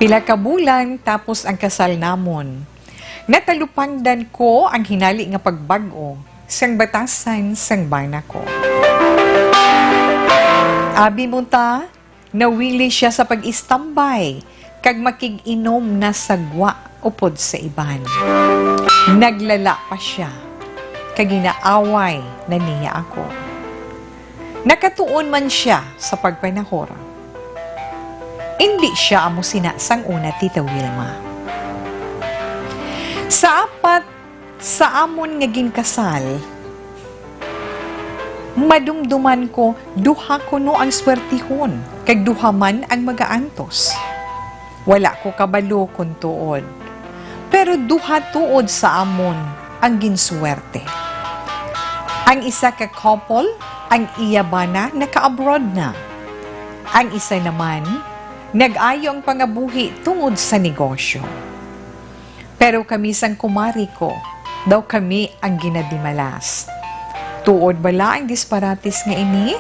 Pila ka bulan tapos ang kasal namon, natalupangdan ko ang hinali nga pagbag-o sang batasan sang bana ko. Abi mo ta, nawili sia sa pag-istambay kag makig-inom na sa gwa upod sa iban. Naglala pa sia, kag ginaaway na niya ako. Nakatuon man sia sa pagpanahor. Indi sia amo sina sang una, Tita Wilma. Sa apat sa amon nga ginkasal, madumduman ko duha kuno ang swertihon, kag duha man ang magaantos. Wala ko kabalo kon tuod, pero duha tuod sa amon ang ginswerte. Ang isa ka couple, ang iya bana naka-abroad na. Ang isa naman, nag-ayo ang pangabuhi tungod sa negosyo. Pero kami sang kumari ko, daw kami ang ginadimalas. Tuod bala ang disparates nga ini?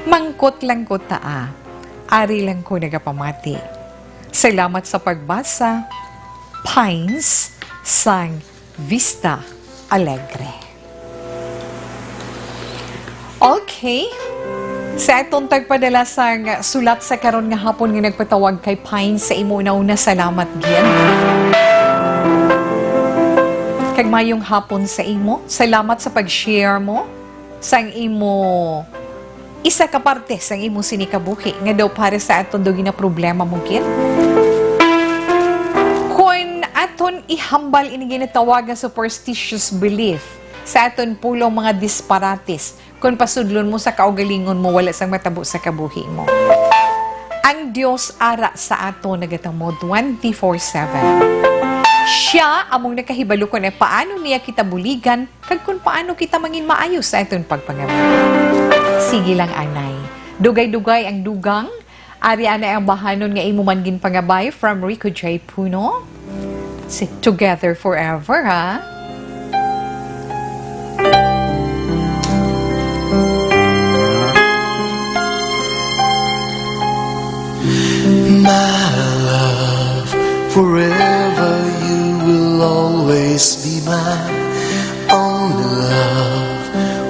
Mangkot lang ko ta, ah. Ari lang ko nagapamati. Salamat sa pagbasa. Pines sang Vista Alegre. Okay. Sa aton tagpadala sang sulat sa karon nga hapon nga nagpatawag kay Pine, sa imo una-una, salamat gid. Kag mayong hapon sa imo. Salamat sa pag-share mo sang imo isa ka parte sang imo sini kabuhi nga daw para sa aton daw ginaproblema mo gid. Kon aton ihambal ini ginatawag nga superstitious belief, sa aton pulong mga disparates, kon pasudlon mo sa kaugalingon mo, wala sang matabo sa kabuhi mo. Ang Dios ara sa ato nagatamo twenty-four seven. Siya among nakahibalo kon paano niya kita buligan kag kon paano kita mangin maayo sa aton pagpangabuhi. Sige lang, anay. Dugay-dugay ang dugang. Ari anay ang bahanon nga imo man ginpangabay from Rico J Puno. Si Together Forever, ha? My love, forever you will always be my only love.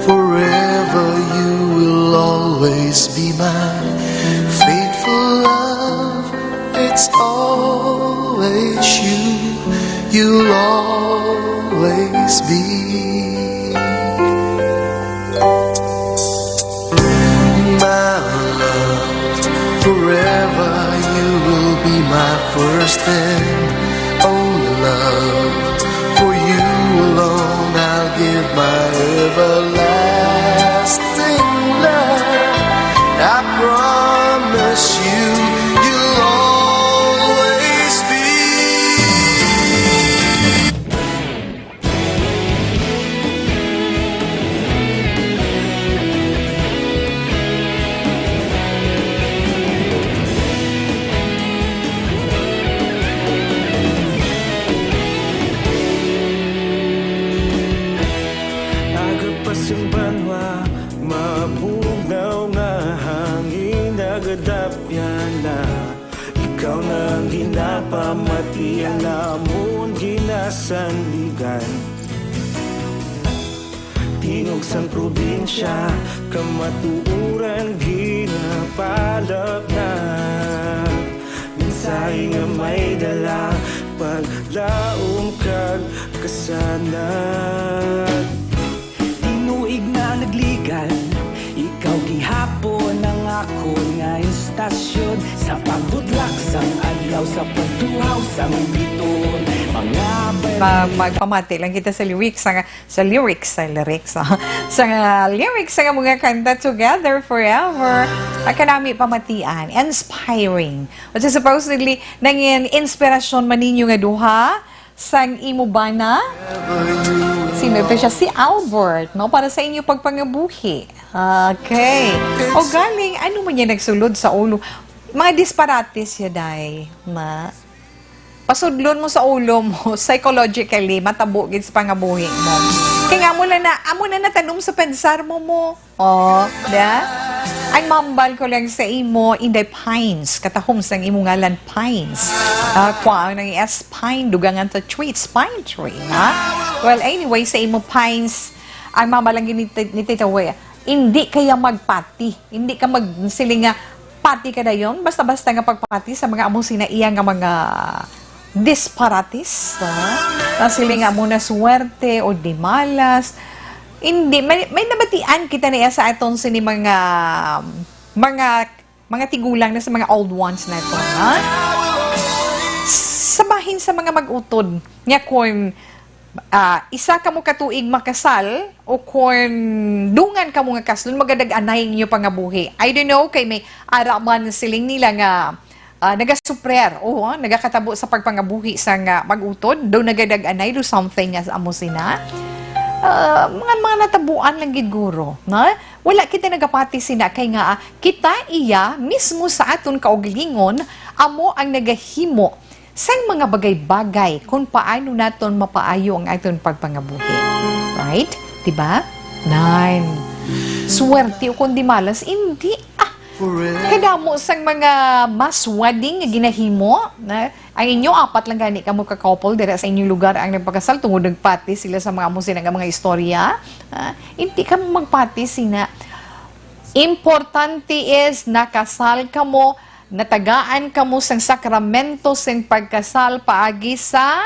Forever you will always be my faithful love. It's always you, you'll always be. My love, forever you will be my first and only love. For you alone I'll give my everlasting love. I promise you, you'll always be. Aga pa sing banwa, mabugnaw nga hangin, nagadapyan na. Ikaw na ang ginapamati, ang amon ginasandigan. Tingog sang probinsya, kamatuoran ginapalapnag. Mensahe nga may dala, paglaom kag kasanag. Tinuig na nagligan, ikaw gihapon ang akon nga istasyon. Sa pagbutlak sang adlaw, sa pagtuhaw sang bituon, Ma-, magpamati lang kita sa lyrics, sa, sa lyrics, sa lyrics, ah. Sa nga lyrics sa mga kanta, Together Forever. Ang kanami pamatian, inspiring. Which is supposedly, nangin inspirasyon man ninyo nga duha, sang imo bana? Sino ito siya? Si Albert, no? Para sa inyo pagpangabuhi. Okay. O galing, ano man yan nagsulod sa ulo? Mga disparates ya, day. Ma, pasudlon mo sa ulo mo, psychologically, matabo gid sa pangabuhi mo. Kaya nga mo na, na, amo na natanom sa pensar mo mo. Oh, da? Ang mambal ko lang sa imo, Inday Pines, katahom sang imo ngalan, Pines. Ah, kwa ang nang S Pine, dugangan sa trees, pine tree, ha? Well, anyway, sa imo, Pines, ang mambal lang gini ni Tita Wea, hindi kaya magpati, hindi ka magsiling nga pati ka dayon, basta-basta nga pagpati sa mga amo sina iya nga mga disparates, ha? Nasiling nga amo na swerte o di malas. Hindi, may, may nabatian kita niya sa aton sini mga, mga, mga tigulang na sa mga old ones na ito, ha? Sa bahin sa mga mag-utod, nga kung, ah, isa ka mo katuig makasal, o kung dungan ka mo nga kaslon, magadag-anay ang inyo pangabuhi. I don't know, kay may ara man siling nila nga, ah, nagasuprer, o, ah, nagakatabo sa pagpangabuhi sa nga mag-utod, daw nagadag-anay, do something nga sa amo sina. Ah, mga, mga natabuan lang gid guro, na? Wala kita nagapati sina kay nga, ah, kita iya mismo sa aton kaugalingon amo ang nagahimo sang mga bagay-bagay kung paano naton mapaayo ang aton pagpangabuhi. Right? Diba? Nine. Swerte o kung di malas, hindi. Ah, kadamo sang mga mass wedding nga ginahimo, na, ang inyo apat lang gani kamo ka couple dira sa inyong lugar ang nagpakasal tungod nagpati sila sa mga amo sina nga mga istorya. Ah, hindi kamo magpati sina. Importante is nakasal kamo, natagaan kamo sang sakramento sing pagkasal paagi sa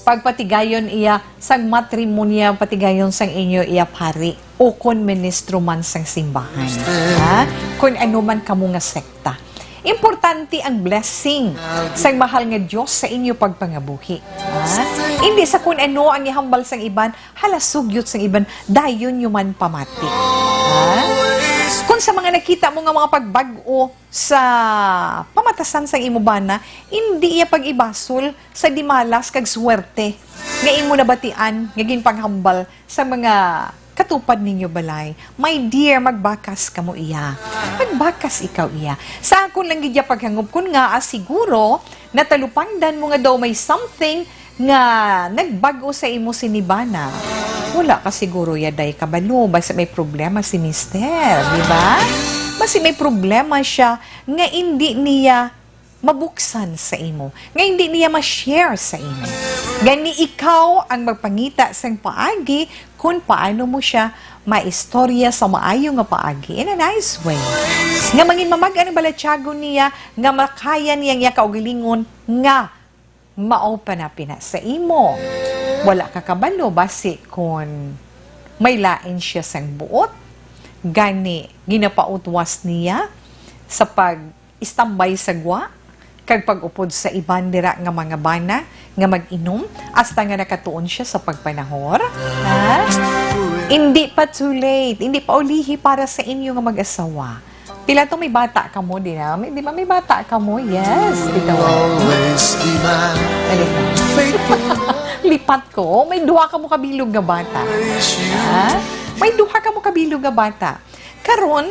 pagpatigayon iya sang matrimonya, patigayon sang inyo iya pari, o kon ministro man sang simbahan, ha? Kon ano man kamo nga sekta. Importante ang blessing sang mahal nga Dios sa inyo pagpangabuhi, ha? Hindi sa kon ano ang ihambal sang iban, hala, sugyot sang iban, dayon nyo man pamati. Ha? Kung sa mga nakita mo nga mga pagbag-o sa pamatasan sang imo bana, hindi iya pag-ibasol sa dimalas kag swerte nga imo nabatian nga ginpanghambal sa mga katupad ninyo balay. My dear, magbakas kamo iya. Magbakas ikaw iya. Sa akon lang gid ya paghangop, kun nga, ah, siguro, natalupangdan mo nga daw may something nga nagbag-o sa imo sini bana. Wala ka siguro ya, day, kabalo, basi may problema si mister, di ba? Basi may problema siya nga indi niya mabuksan sa imo, nga indi niya ma-share sa imo. Gani ikaw ang magpangita sang paagi kung paano mo siya maistorya sa maayo nga paagi, in a nice way. Nga mangin mamag-an ang balatyagon niya, nga makaya niya ang iya kaugalingon nga mao pa na pina sa imo. Wala ka kabalo, basi kon may lain siya sang buot, gani ginapautwas niya sa pag-istambay sa gwa, kag pag-upod sa iban dira nga mga bana nga mag-inom, hasta nga nakatuon siya sa pagpanahor. Ha? Hindi pa too late, hindi pa ulihi para sa inyo nga mag-asawa. Pila to, may bata kamo, di na? May, di ba may bata kamo? Yes, bitaw. Lipat ko, may duha kamo kabilog nga bata. Ha? May duha kamo kabilog nga bata. Karon,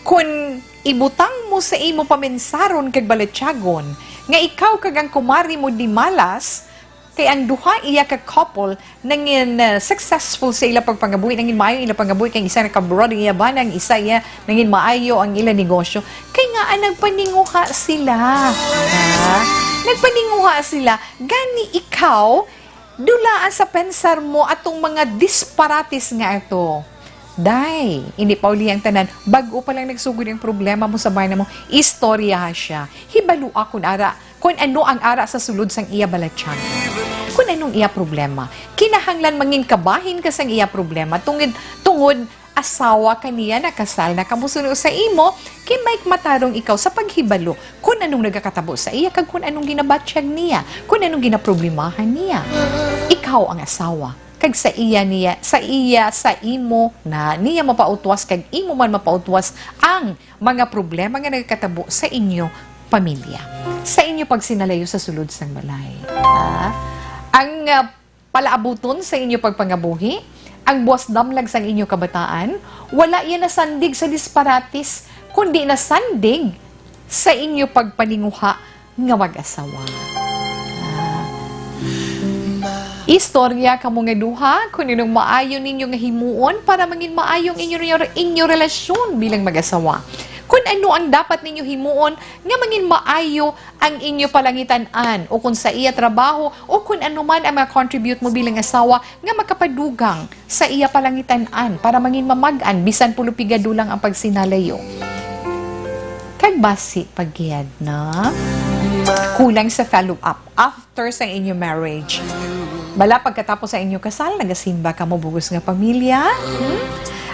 kun ibutang mo sa imo pamensaron kag balatyagon nga ikaw kag ang kumari mo di malas, kay ang duha iya ka couple nangin, uh, successful sa ila pagpangabuhi, nangin maayo ila pangabuhi, kay ang isa nakabroad ang iya bana, ang isa iya nangin maayo ang ila negosyo. Kay nga, ah, nagpaninguha sila. Ha? Nagpaninguha sila. Gani ikaw, dulaan sa pensar mo atong mga disparates nga ato. Day, hindi pa uli ang tanan. Bag-o pa lang nagsugod ang problema mo sa bana mo. Istoryaha siya. Hibalua kun ara, kun ano ang ara sa sulod sang iya balatyagon. Kun anong iya problema. Kinahanglan mangin kabahin ka sang iya problema. Tungod, tungod asawa ka niya, nakasal na kamo suno sa imo, kay may matarong ikaw sa paghibalo kon anong nagakatabo sa iya kag kon anong ginabatyag niya, kon anong ginaproblemahan niya. Ikaw ang asawa, kag sa iya niya, sa iya, sa imo na niya mapautwas kag imo man mapautwas ang mga problema nga nagakatabo sa inyo pamilya, sa inyo pagsinalayo sa sulod sang balay. Ah, ang, ah, palaabuton sa inyo pagpangabuhi, ang buwas damlag sang inyo kabataan, wala iya nasandig sa disparatis, kundi nasandig sa inyo pagpaninguha nga mag-asawa. Ah. Istorya kamo nga duha kung anong maayo ninyo nga himuon para mangin maayo ang inyo, inyo relasyon bilang mag-asawa. Kung ano ang dapat ninyo himuon nga mangin maayo ang inyo palangitan-an o kung sa iya trabaho o kung ano man ang mga contribute mo bilang asawa nga makapadugang sa iya palangitan-an para mangin mamag-an bisan pulupigado lang ang pagsinalayo. Kag basi pa gid na kulang sa follow-up after sa inyo marriage. Bala pagkatapos sa inyo kasal, nagasimba kamo bugos nga pamilya? Hmm?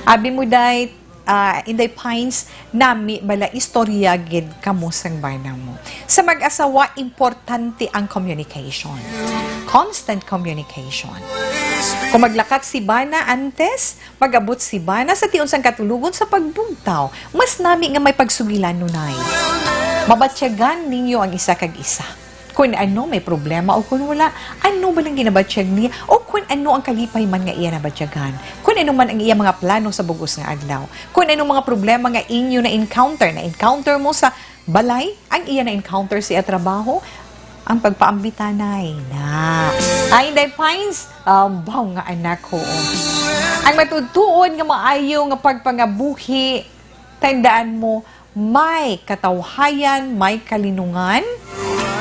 Abi mo, day, ah, Inday Pines, nami bala istorya gid kamo sang bana mo. Sa mag-asawa, importante ang communication. Constant communication. Kung maglakat si bana antes, mag-abot si bana sa tion sang katulogon sa pagbugtaw, mas nami nga may pagsugilan nunay. Mabatyagan ninyo ang isa kag isa. Kun ano may problema o kun wala, ano ba lang ginabatyag niya o kun ano ang kalipay man nga iya nabatyagan. Kun ano man ang iya mga plano sa bugos nga adlaw. Kun anong mga problema nga inyo na-encounter, na-encounter mo sa balay, ang iya na-encounter sa iya trabaho, ang pagpaambitanay na. Ay, Inday Pines, ambaw nga anak ko. Ang matutuon nga maayo nga pagpangabuhi, tandaan mo, may katawhayan, may kalinungan,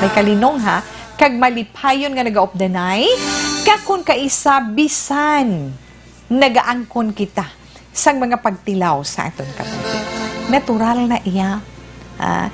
may kalinong, ha, kag malipayon nga nagaupdanay, kag kun kaisa bisan nagaangkon kita sang mga pagtilaw sa aton kabuhi. Natural na iya. Ah,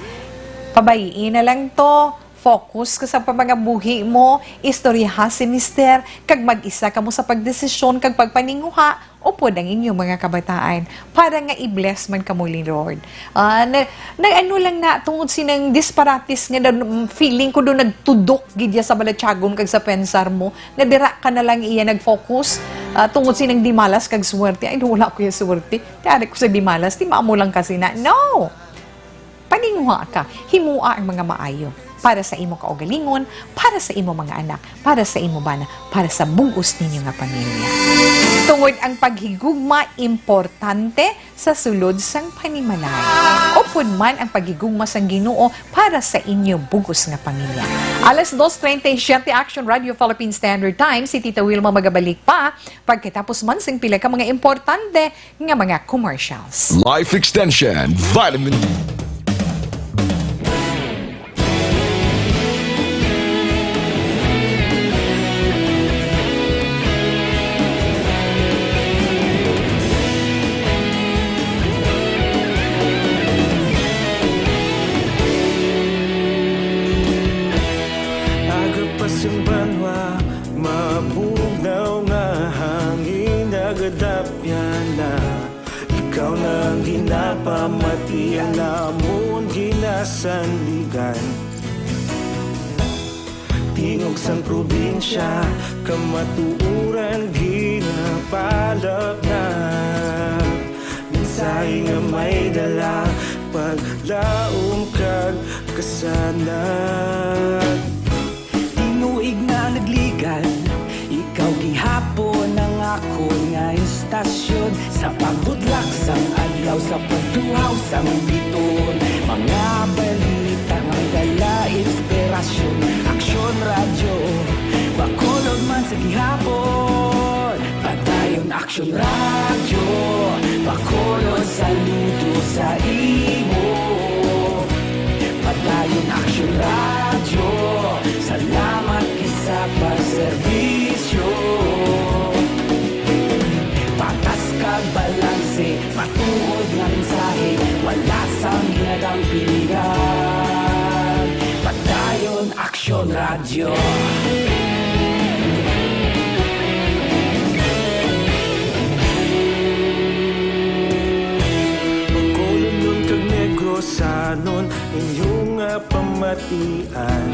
pabayii na lang to. Focus ka sa pangabuhi mo, istoryaha si mister, kag mag-isa kamo sa pagdesisyon kag pagpaninguha, upod ang inyong mga kabataan, para nga i-bless man kamo ni Lord. Ah, na, na ano lang na, tungod sinang disparates nga na, feeling ko do nagtudok gid ya sa balatyagon kag sa pensar mo, nga dira ka na lang iya nag-focus, ah, tungod sinang dimalas kag swerte. Ay, wala ko ya swerte. Ti ari ko sa dimalas, ti maamo lang kasi na. No! Paninguha ka, himoa ang mga maayo para sa imo kaugalingon, para sa imo mga anak, para sa imo bana, para sa bug-os ninyo nga pamilya. Tungod ang paghigugma importante sa sulod sang panimalay. Upod man ang paghigugma sang Ginoo para sa inyo bug-os nga pamilya. Alas dos treinta y siete, Action Radio Philippine Standard Time, si Tita Wilma magabalik pa pagkatapos man sing pila ka mga importante nga mga commercials. Life Extension Vitamin D. Aga pa sang banwa, mabugnaw nga hangin, nagadapyan na. Ikaw na ang ginapamati, ang amon ginasandigan. Tingog sang probinsya, kamatuoran ginapalapnag. Mensahe nga may dala, paglaom kag kasanag. Tinuig na nagligan, ikaw gihapon ang akon nga istasyon. Sa pagbudlak sang adlaw, sa pagtuhaw sang biton, mga balita nga dala inspirasyon. Aksyon Radyo, Bacolod man sa gihapon. Padayon Aksyon Radyo, Bacolod, saludo sa imo. Padayon Aksyon Radyo, salamat gid sa pagserbisyo. Patas kag balanse, matuod nga mensahe, wala sang ginadampingan. Padayon Aksyon Radyo. Inyo nga pamatian,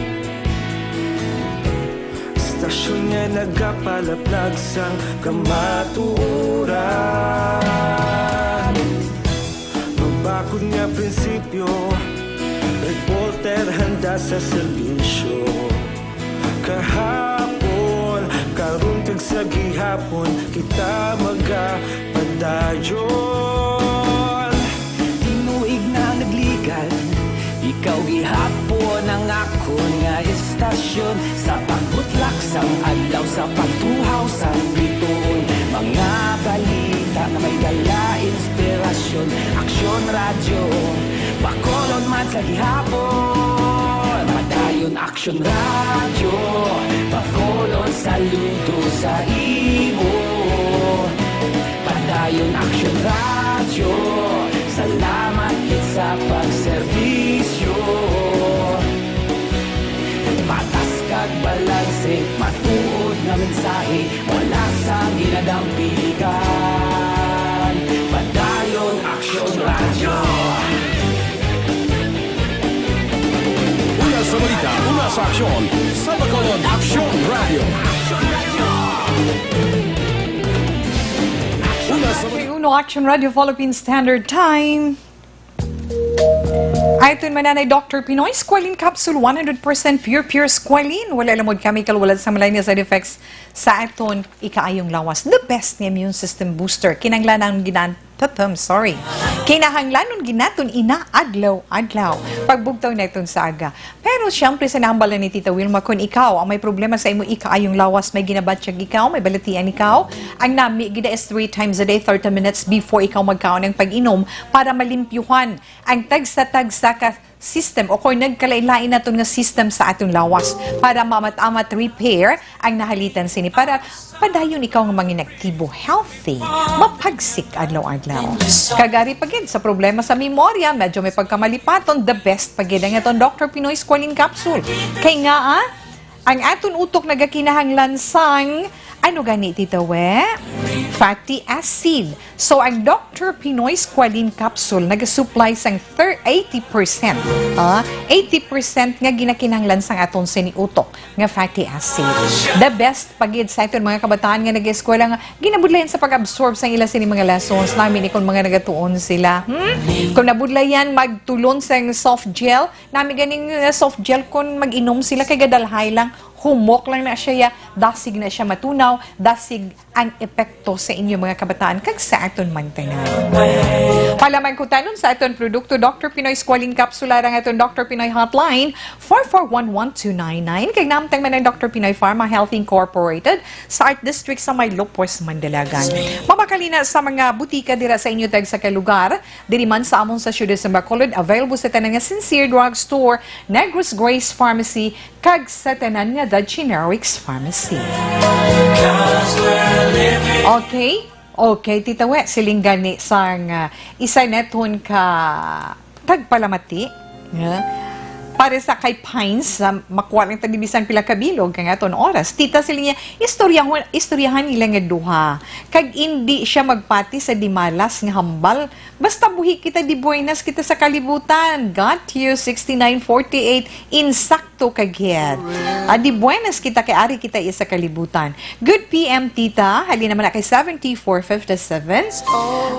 istasyon nga nagapalaplag sang kamatuoran. Mabakod nga prinsipyo, reporter handa sa serbisyo. Kahapon, karon kag sa gihapon, kita magapadayon. Tinuig na nagligal, ikaw gihapon ang akon nga istasyon. Sa pagbutlak sang adlaw, sa pagtuhaw sang bituon, mga balita nga may dala inspirasyon. Aksyon Radyo, Bacolod man sa gihapon. Padayon Aksyon Radyo, Bacolod, saludo sa imo. Padayon Aksyon Radyo, salamat gid sa pagserbisyo. Patas kag balanse, matuod nga mensahe, wala sang ginadampigan. Padayon Aksyon Radyo. Una sa balita, una sa aksyon, sa Bacolod Aksyon Radio. Una sa balita. Uno Action Radio Philippine Standard Time. Aton mananay Doctor Pinoy, Squalene Capsule, one hundred percent pure, pure squalene. Wala lamod chemical, wala sa malay nga side effects sa aton ikaayong lawas. The best nga immune system booster. Kinahanglanon ginan-, tatam, sorry. Kinahanglanon gid naton ina adlaw-adlaw. Pagbugtaw naton sa aga. Pero siyempre, sa nahambal ni Tita Wilma, kung ikaw ang may problema sa imo ikaayong lawas, may ginabatyag ikaw, may balatian ikaw, ang nami gid is three times a day, thirty minutes before ikaw magkaon ang pag-inom para malimpyuhan ang tagsa-tagsa ka system o kung nagkalain-lain naton nga system sa aton lawas para maamat-amat repair ang nahalitan sini para padayon ikaw nga manginaktibo, healthy, mapagsik adlaw-adlaw. Kag ari pa gid sa problema sa memorya, medyo may pagkamalipaton, the best pa gid ang aton Doctor Pinoy Squalene Capsule. Kay nga, ah, ang aton utok nagakinahanglan sang, ano gani, Tita We? Fatty acid. So, ang Doctor Pinoy Squalene Capsule nagasupply sang thir-, eighty percent. Ah, eighty percent nga ginakinahanglan sang aton sini utok nga fatty acid. The best pa gid sa aton mga kabataan nga nag-eskwela nga ginabudlayan sa pag-absorb sang ila sini mga lessons. Nami ni kung mga nagatuon sila. Hmm? Kung nabudlayan magtulon sang soft gel, nami ganing, uh, soft gel kung mag-inom sila kay gadalhay lang, humok lang na siya, ya, dasig na siya matunaw, dasig ang epekto sa inyo mga kabataan kag sa aton man tanan. Para maangkon sa aton produkto, Doctor Pinoy Squalene Capsule, ang aton Doctor Pinoy Hotline, four four one one two nine nine. Kag nahamtang man ang Doctor Pinoy Pharma Health Incorporated sa Art District sa may Lopez, Mandalagan. Mabakali na sa mga butika dira sa inyo tag sa kalugar, diri man sa amon sa siyudad sa Bacolod, available sa tanan nga Sincere Drug Store, Negros Grace Pharmacy, kag sa tanan nga The Generics Pharmacy. Okay? Okay, Tita We, siling gani sang, ah, isa neton ka tagpalamati, nga, para sa kay Pines, sa makuha lang ta di bisan pila ka bilog kang aton oras. Tita, siling niya, istoryahan, istoryahan nila nga duha. Kag indi siya magpati sa di malas nga hambal. Basta buhi kita, di buenas kita sa kalibutan. Got you, sixty-nine forty-eight, insakto ka gid. Ah, di buenas kita kay ari kita iya sa kalibutan. Good P M, Tita. Halin naman na kay seventy-four fifty-seven.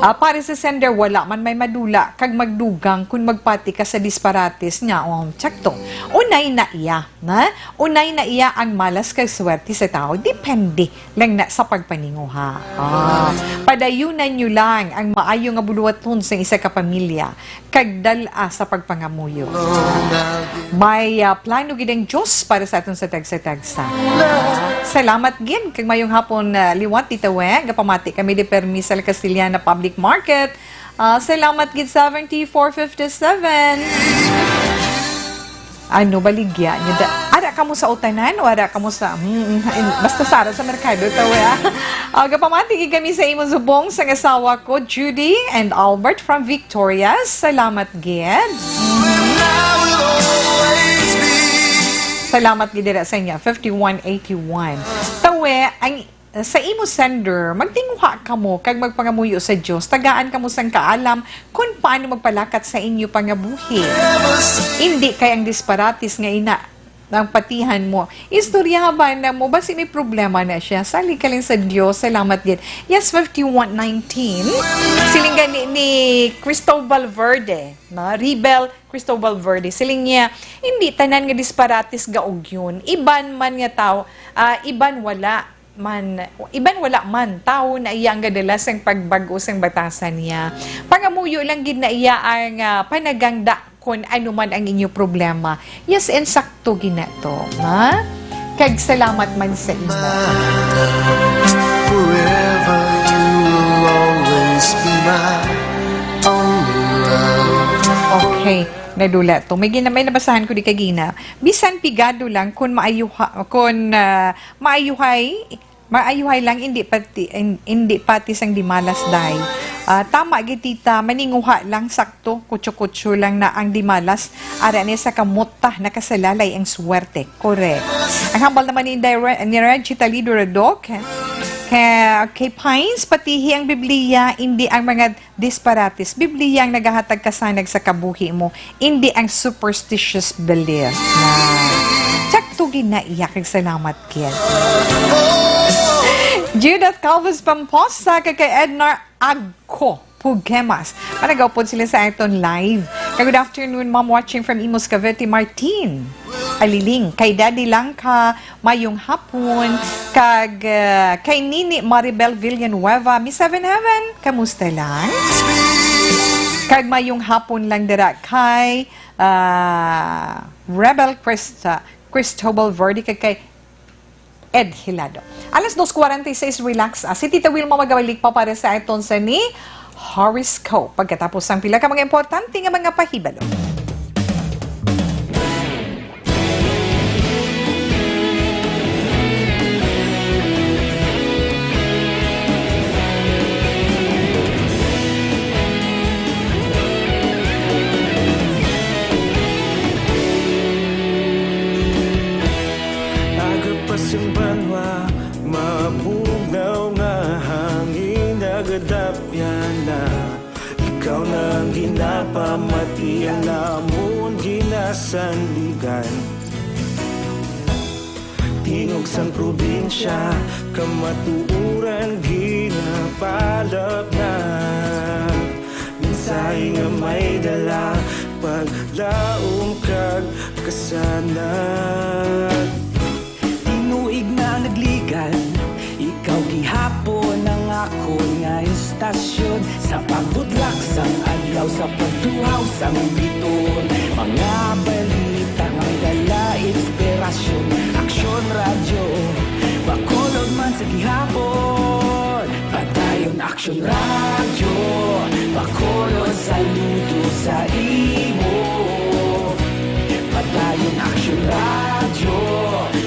Ah, para sa sender, wala man may madula kag magdugang kung magpati ka sa disparates nga, um, tsakto. Unay na iya, na? Unay na iya ang malas kag swerte sa tao. Depende lang na sa pagpaninguha. Ah, padayunan nyo lang ang maayo nga buluhaton sa isa ka pamilya kag dal-a sa pagpangamuyo. May, ah, plano gid ang Diyos para sa aton sa tagsa-tagsa. Salamat gid kag mayong hapon, ah, liwat, Tita We. Gapamati kami di permi sa La Castellana Public Market. Ah, salamat gid, seventy-four fifty-seven. Ano, baligya niyo da-, ara kamo sa utanan o ara kamo sa, mm, mm, basta sara sa merkado, Tita We, ah. Ah, gapamati gid kami sa imo subong sang asawa ko, Judy and Albert from Victorias. Salamat gid. Salamat gid dira sa inyo, fifty-one eighty-one. Tita We, ang sa imo sender, magtinguha kamo kag magpangamuyo sa Dios. Tagaan kamo sang kaalam kon paano magpalakat sa inyo pangabuhi. Indi kay ang disparates nga ina ang patihan mo. Istoryahan na mo, basi may problema na siya. Salig ka lang sa Dios. Salamat gid. Yes, fifty-one nineteen. Siling gani ni Cristobal Verde, no? Rebel Cristobal Verde. Siling niya, "Hindi tanan nga disparates gaugyon. Iban man nga tawo, ah, iban wala man, iban wala man, tawo na iya ang gadala sang pagbag-o sang batasan niya. Pangamuyo lang gid na iya ang, ah, panagangda kon ano man ang inyo problema." Yes, and sakto gid na to, ha? Kag salamat man sa imo. Forever, you will always be my only love. Okay, nadula to. May gina-, may nabasahan ko di kagina. Bisan pigado lang, kun maayuha-, kun, ah, maayuhay, maayuhay lang, hindi pati, in-, hindi pati sang dimalas, day. Ah, tama gid, tita, maninguha lang, sakto, kutso-kutso lang na ang dimalas. Ara ni sa kamot ta, nakasalalay ang swerte. Correct. Ang hambal naman ni Inday Re-, ni Reggie Talido Radok, kay, kay Pines, patihi ang Biblia, hindi ang mga disparates. Biblia ang nagahatag kasanag sa kabuhi mo, indi ang superstitious belief. Na, sakto gid na iya, kag salamat gid. Judith Calvez Pamposa, kag kay Ednar Agco Pugemas. Managaw pod sila sa aton live. Kag good afternoon, ma'am, watching from Imus, Cavite, Martin Aliling. Kay Daddy Langka, mayong hapon. Kag, ah, kay Nini Maribel Villanueva, Miss Seven Heaven, kamusta lang? Kag mayong hapon lang dira kay, ah, Rebel Christ-, ah, Cristobal Verde, kag kay Ed Hilado. Alas dos cuarenta y seis, relax, ah, si Tita Wilma magabalik pa para sa aton sa ni horoscope pagkatapos sang pila ka mga importante nga mga pahibalo. Aga pa sing banwa, mabugnaw nga hangin nagadapyan na. Ikaw na ang ginapamati, ang amon ginasandigan. Tingog sang probinsya, kamatuoran ginapalapnag. Mensahe nga may dala, paglaom kag kasanag. Tinuig na ang nagligan, ikaw gihapon ang akon nga istasyon. Sa pagbutlak sang adlaw, sa pagtuhaw sang bituon, mga balita nga may dala inspirasyon. Aksyon Radyo, Bacolod man sa gihapon. Padayon Aksyon Radyo, Bacolod, saludo sa imo. Padayon Aksyon Radyo,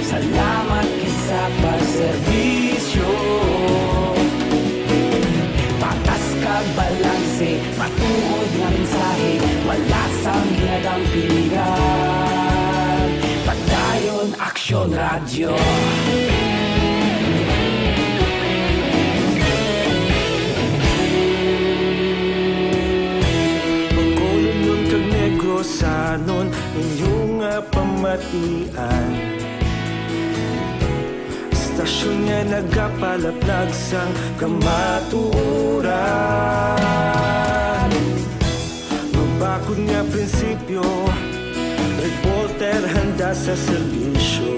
salamat gid sa pagserbisyo. Patas kag balanse, matuod nga mensahe, wala sang ginadampigan. Padayon Aksyon Radyo. Bacolod kag Negrosanon, inyo nga pamatian. Istasyon nga nagapalaplag sang kamatuoran. Mabakod nga prinsipyo, reporter handa sa serbisyo.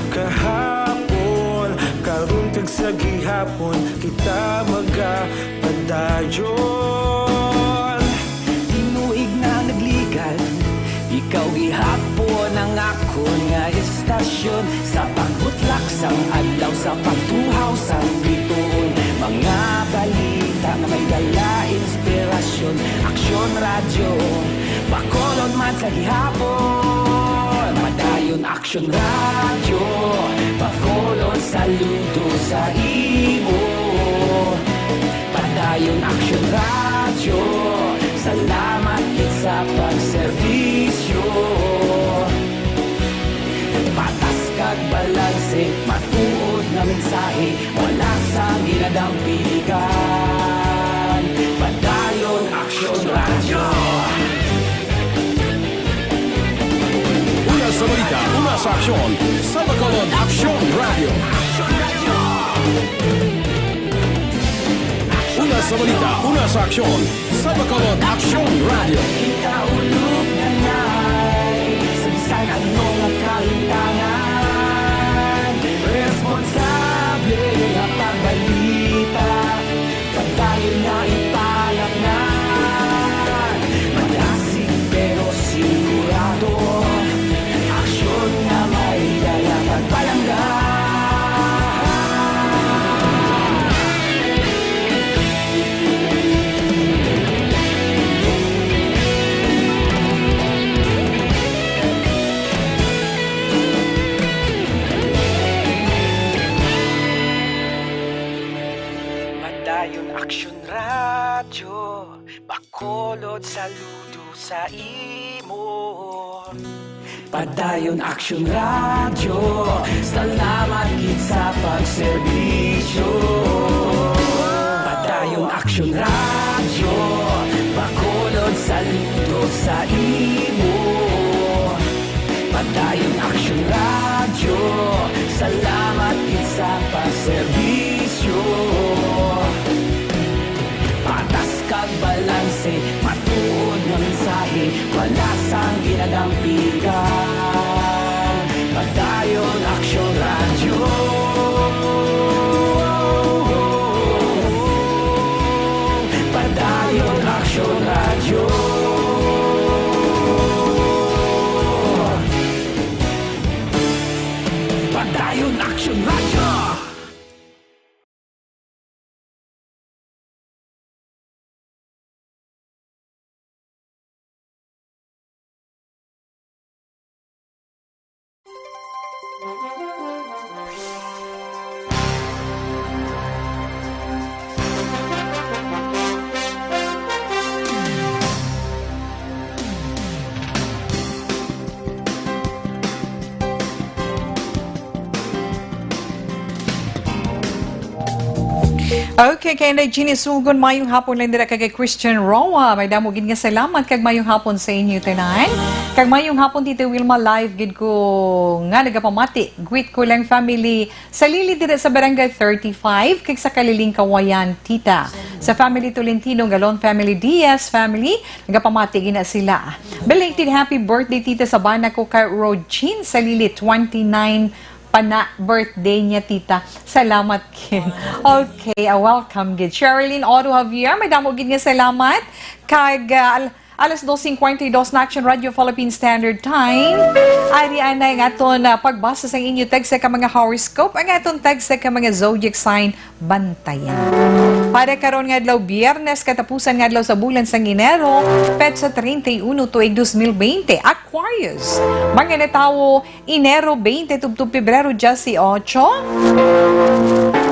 Kahapon, karon kag sa gihapon, kita magapadayon. Tinuig na ang nagligan, ikaw gihapon ang akon nga istasyon. Sa pagbutlak sang adlaw, sa pagtuhaw sang bituon, mga balita nga may dala inspirasyon. Aksyon Radyo, Bacolod man sa gihapon. Padayon Aksyon Radyo, Bacolod, saludo sa imo. Padayon Aksyon Radyo, salamat gid sa pagserbisyo. Patas kag balanse, matuod Mensahe, wala sang ginadampigan. Padayon Aksyon Radyo. Una sa balita, una sa aksyon, sa Bacolod Aksyon Radyo. Una sa balita, una sa aksyon, sa Bacolod Aksyon Radyo. Kita ulog na nai, sa bisan ano nga kahitangan, responsable nga pagbalita, padayon nga ipalapnan. Malasig pero sigurado, aksyon nga may dala kag palangga. Padayon Aksyon Radyo, Bacolod, saludo sa imo. Padayon Aksyon Radyo, salamat gid sa pagserbisyo. Padayon Aksyon Radyo, Bacolod, saludo sa imo. Padayon Aksyon Radyo, salamat gid sa pagserbisyo. Patas kag balanse, matuod nga mensahe, wala sang ginadampigan. Padayon Aksyon Radyo. Padayon Aksyon Radyo. Padayon Aksyon Radyo. Okay, kay Inday Jeannie Sugon, mayong hapon lang dira kay Christian Roa. May damo gid nga salamat kag mayong hapon sa inyo tanan. Kag mayong hapon, Tita Wilma, live gid ko nga nagapamati. Greet ko lang family Salili dira sa Barangay thirty-five, kag sa Kaliling, Kawayan, Tita. Sa family Tolentino, Galon family, Diaz family, nagapamati gina sila. Belated happy birthday, Tita, sa bana ko kay Rojin Salili, twenty-nine pa na birthday niya, Tita. Salamat, Kim. Okay, ah, welcome gid. Sherilyn Otto Javier, may damo gid nga salamat. Kag, ah, al-, alas dos cincuenta y dos na, Action Radio Philippine Standard Time. Ari anay ang aton, ah, pagbasa sang inyo text ka mga horoscope, ang aton text ka mga zodiac sign, bantayan. Para karon nga adlaw, Biyernes, katapusan nga adlaw sa bulan sang Enero, petsa treinta y uno, tuig dos mil veinte, Aquarius. Mga natawo, Enero twenty tubtob Pebrero dieciocho.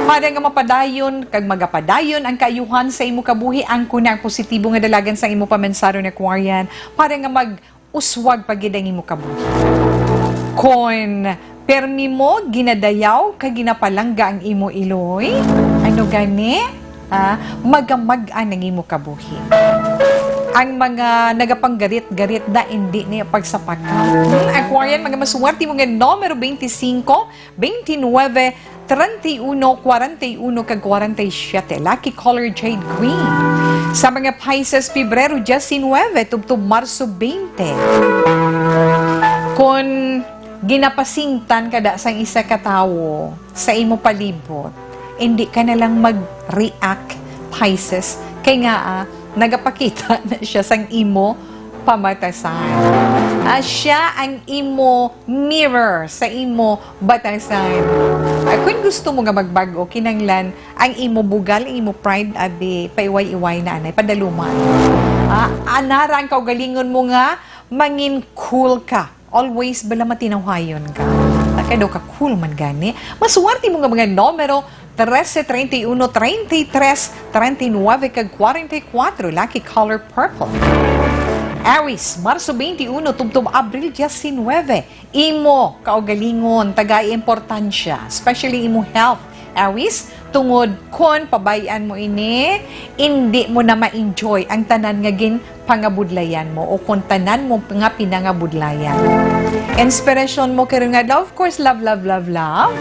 Para nga mapadayon kag magapadayon ang kaayuhan sa imo kabuhi, angkon ang positibo nga dalagan sang imo pamensahon, Aquarian, para nga mag-uswag pa gid ang imo kabuhi. Kon permi mo, ginadayaw kag ginapalangga ang imo iloy, ano gani? Ah, magamag-an ang imo kabuhi. Ang mga nagapanggarit-garit na indi niya pagsapakan. Hmm, Aquarian, mga maswerte mo nga numero twenty-cinco, twenty-nueve, treinta y uno, cuarenta y uno, kag cuarenta y siete. Lucky color, jade green. Sa mga Pisces, Pebrero diecinueve tubtob Marso twenty. Kon ginapasingtan ka da sang isa ka tawo sa imo palibot, indi ka na lang mag-react, Pisces, kay nga, ah, nagapakita na siya sang imo pamatasan. Ah, siya ang imo mirror sa imo batasan. Ah, kung gusto mo nga magbag-o, kinahanglan ang imo bugal, ang imo pride, abi, paiway-iway na anay, padaluma. Ah, anara ang kaugalingon mo nga mangin cool ka. Always bala matinawhayon ka. Takay daw ka cool man gani. Maswerte mo nga mga numero, trese, treinta y uno, treinta y tres, treinta y nueve, kag cuarenta y cuatro. Lucky color, purple. Aries, Marso twenty-one tubtob Abril diecinuebe, imo kaugalingon, tagai importansya, especially imo health. Aries, tungod kon pabay-an mo ini, indi mo na ma-enjoy ang tanan nga ginpangabudlayan mo o kon tanan mo nga pinangabudlayan. Inspirasyon mo karon nga adlaw, of course, love, love, love, love.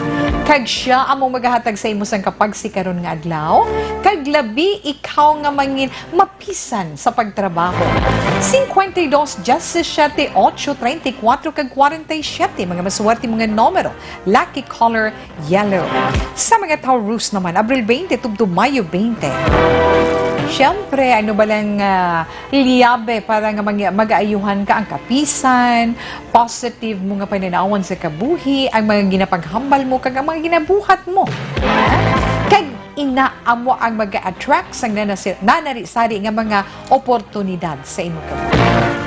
Kag siya amo magahatag sa imo sang kapagsi karon nga adlaw, kag labi ikaw nga mangin mapisan sa pagtrabaho. Cincuenta y dos, diecisiete, ocho, treinta y cuatro, kag kwarenta y siete, mga maswerte mo nga numero. Lucky color, yellow. Sa mga Taurus naman, Abril twenty tubtob Mayo twenty. Siyempre, ano ba lang, ah, liyabe para nga mag-, mag-aayuhan ka ang kapisan, positive mo nga pananawan sa kabuhi, ang mga ginapaghambal mo, kag ang mga ginabuhat mo. Kag ina amo ang mag-attract sang nanasi-, nanari-sari nga mga oportunidad sa imong kabuhi.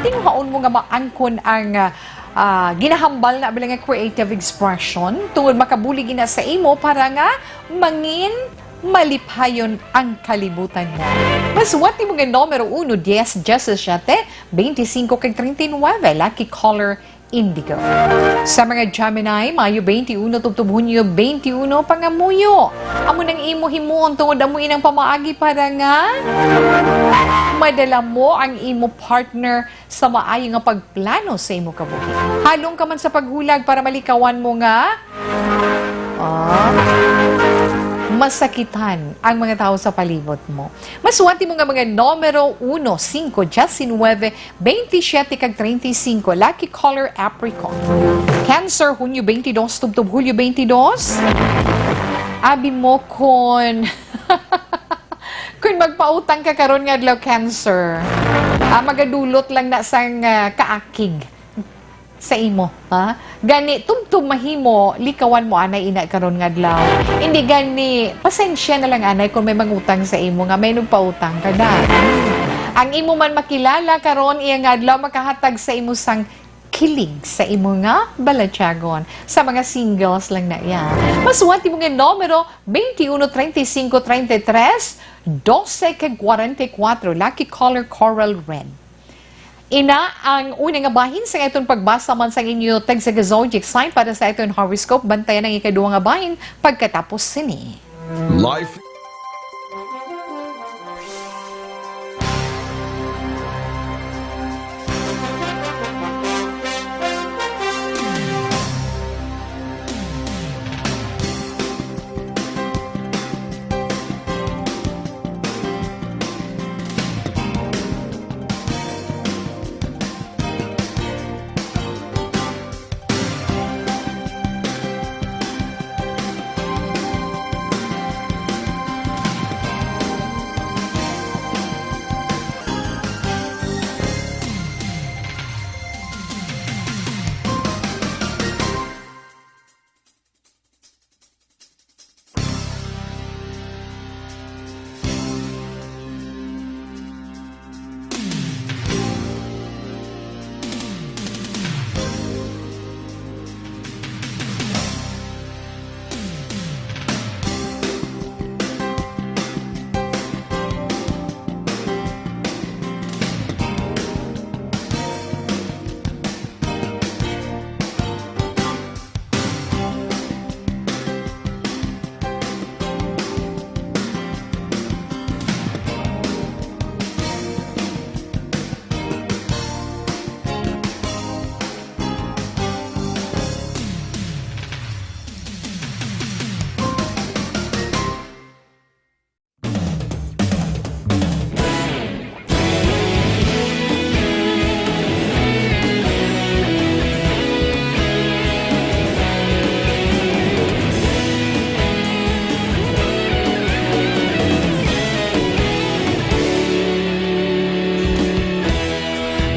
Tinguhaon mo nga maangkon ang, ah, ah, ginahambal na bilang nga creative expression tungod makabulig ina sa imo para nga mangin malipayon ang kalibutan mo. Maswerte mo nga numero uno, dies, diecisiete, veinticinco, kag treinta y nueve. Lucky color, indigo. Sa mga Gemini, Mayo twenty-one tubtob Hunyo twenty-one, pangamuyo. Amo nang imo himuon tungod amo inang pamaagi para nga madala mo ang imo partner sa maayo nga pagplano sa imo kabuhi. Halong ka man sa paghulag para malikawan mo nga, ah, masakitan ang mga tawo sa palibot mo. Maswerte mo nga mga numero uno, singko, diecinuebe, veintisiete kag treinta y cinco, lucky color apricot. Cancer, Hunyo twenty-dos tubtob Hulyo twenty-dos. Abi mo kon, kon magpautang ka karon nga adlaw, Cancer, ah, magadulot lang na sang, ah, kaakig sa imo, ha? Gani, tubtob mahimo, likawan mo anay ina karon nga adlaw. Hindi gani, pasensya na lang anay kung may mangutang sa imo nga may nagpautang ka na. Ang imo man makilala karon, iya nga adlaw makahatag sa imo sang kilig sa imo nga balatyagon. Sa mga singles lang na iya. Maswerte mo nga numero, twenty-uno, treinta y cinco, treinta y tres, doce, kag kwarenta y kuwatro. Lucky color, coral red. Ina ang una nga bahin sa aton pagbasa man sang inyo tagsa ka zodiac sign para sa aton horoscope. Bantayan ang ikaduha nga bahin pagkatapos sini. Life.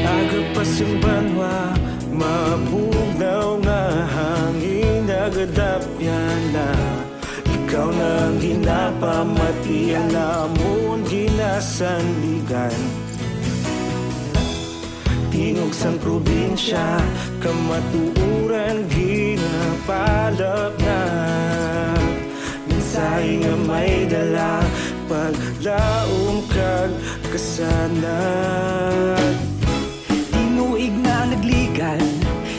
Aga pa sing banwa, mabugnaw nga hangin, nagadapyan na. Ikaw na ang ginapamati, ang amon ginasandigan. Tingog sang probinsya, kamatuoran ginapalapnag. Mensahe nga may dala, paglaom kag kasanag.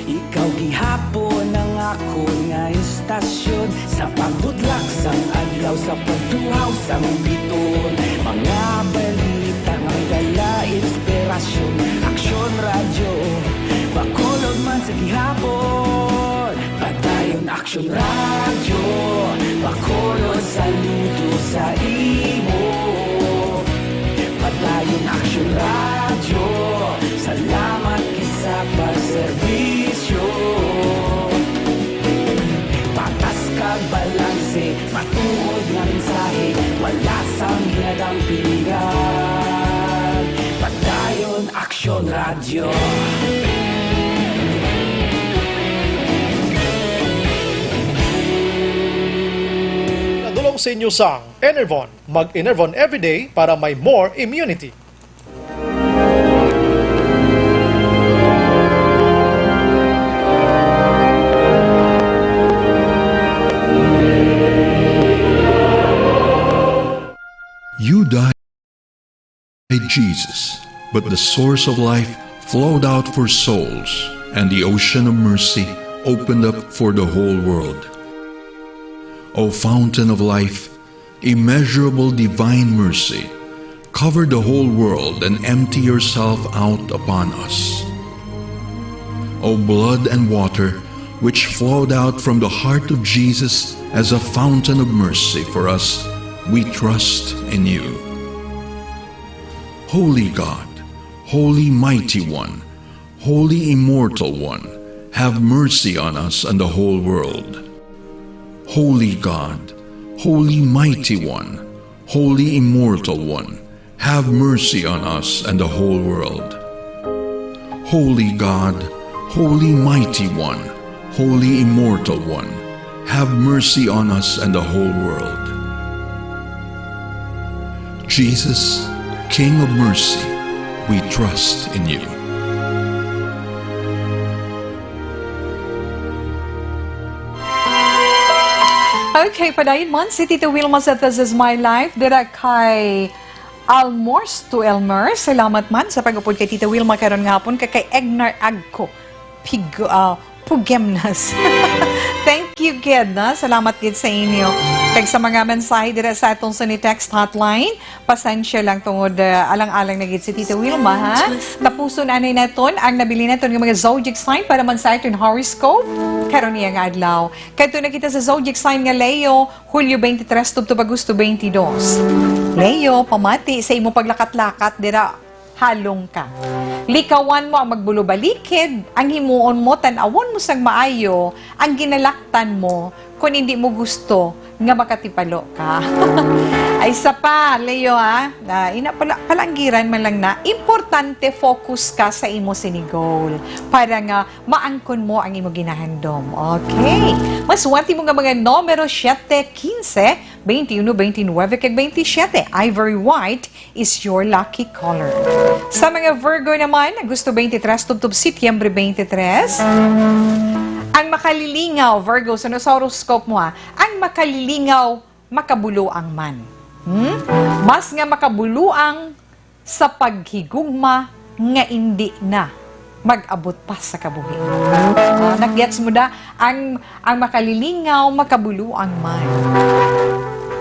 Ikaw gihapon ang akon nga istasyon, sa pagbudlak sang adlaw, sa pagtuhaw sang biton. Mga balita nga may dala inspirasyon. Aksyon Radyo, Bacolod man sa gihapon. Padayon Aksyon Radyo, Bacolod, saludo sa imo. Padayon Aksyon Radyo, salamat gid sa pagserbisyo. Patas kag balanse, matuod nga mensahe, wala sang ginadampingan. Padayon Aksyon Radyo. Nadulong sa inyo sang Enervon. Mag-Enervon everyday para may more immunity. You died, Jesus, but the source of life flowed out for souls, and the ocean of mercy opened up for the whole world. O fountain of life, immeasurable divine mercy, cover the whole world and empty yourself out upon us. O blood and water, which flowed out from the heart of Jesus as a fountain of mercy for us, we trust in you. Holy God, Holy Mighty One, Holy Immortal One, have mercy on us and the whole world. Holy God, Holy Mighty One, Holy Immortal One, have mercy on us and the whole world. Holy God, Holy Mighty One, Holy Immortal One, have mercy on us and the whole world. Jesus, King of mercy, we trust in you. Okay, padayon man si Tita Wilma sa This Is My Life, dira kay Almors to Elmer. Salamat man sa pag-upod kay Tita Wilma karon nga hapon, kag kay Egnar Agco Pig-, ah, Pugemnas. Thank you, kid, na. Salamat gid sa inyo. Kag sa mga mensahe dira sa atong Sony Text Hotline, pasensya lang tungod, ah, alang-alang na gid si Tita Wilma, ha? Tapuson anay naton ang nabili naton nga mga zodiac sign para man sa aton horoscope karon niya nga adlaw. Kadto na kita sa zodiac sign nga Leo, Hulyo twenty-three tubtob Agosto twenty-two. Leo, pamati sa imo paglakat-lakat dira, halong ka. Likawan mo ang magbulobalikid, ang himuon mo, tan-awon mo sang maayo ang ginalaktan mo, kon indi mo gusto nga makatipalo ka. Ay, isa pa, Leo, ha? Ah, ina pala, palanggiran man lang na, importante focus ka sa imo sini goal para nga maangkon mo ang imo ginahandom. Okay. Maswerte mo nga mga numero, siete, quince, veintiuno, veintinueve, kag veintisiete. Ivory white is your lucky color. Sa mga Virgo naman, Agosto twenty-three tubtob Setyembre twenty-three, ang makalilingaw, Virgo, sa horoscope mo, ha, ang makalilingaw, makabuluang man. Hmm? Mas nga makabuluang sa paghigugma nga indi na mag-abot pa sa kabuhi. Ah, nagets mo da? Ang, ang makalilingaw, makabuluang man.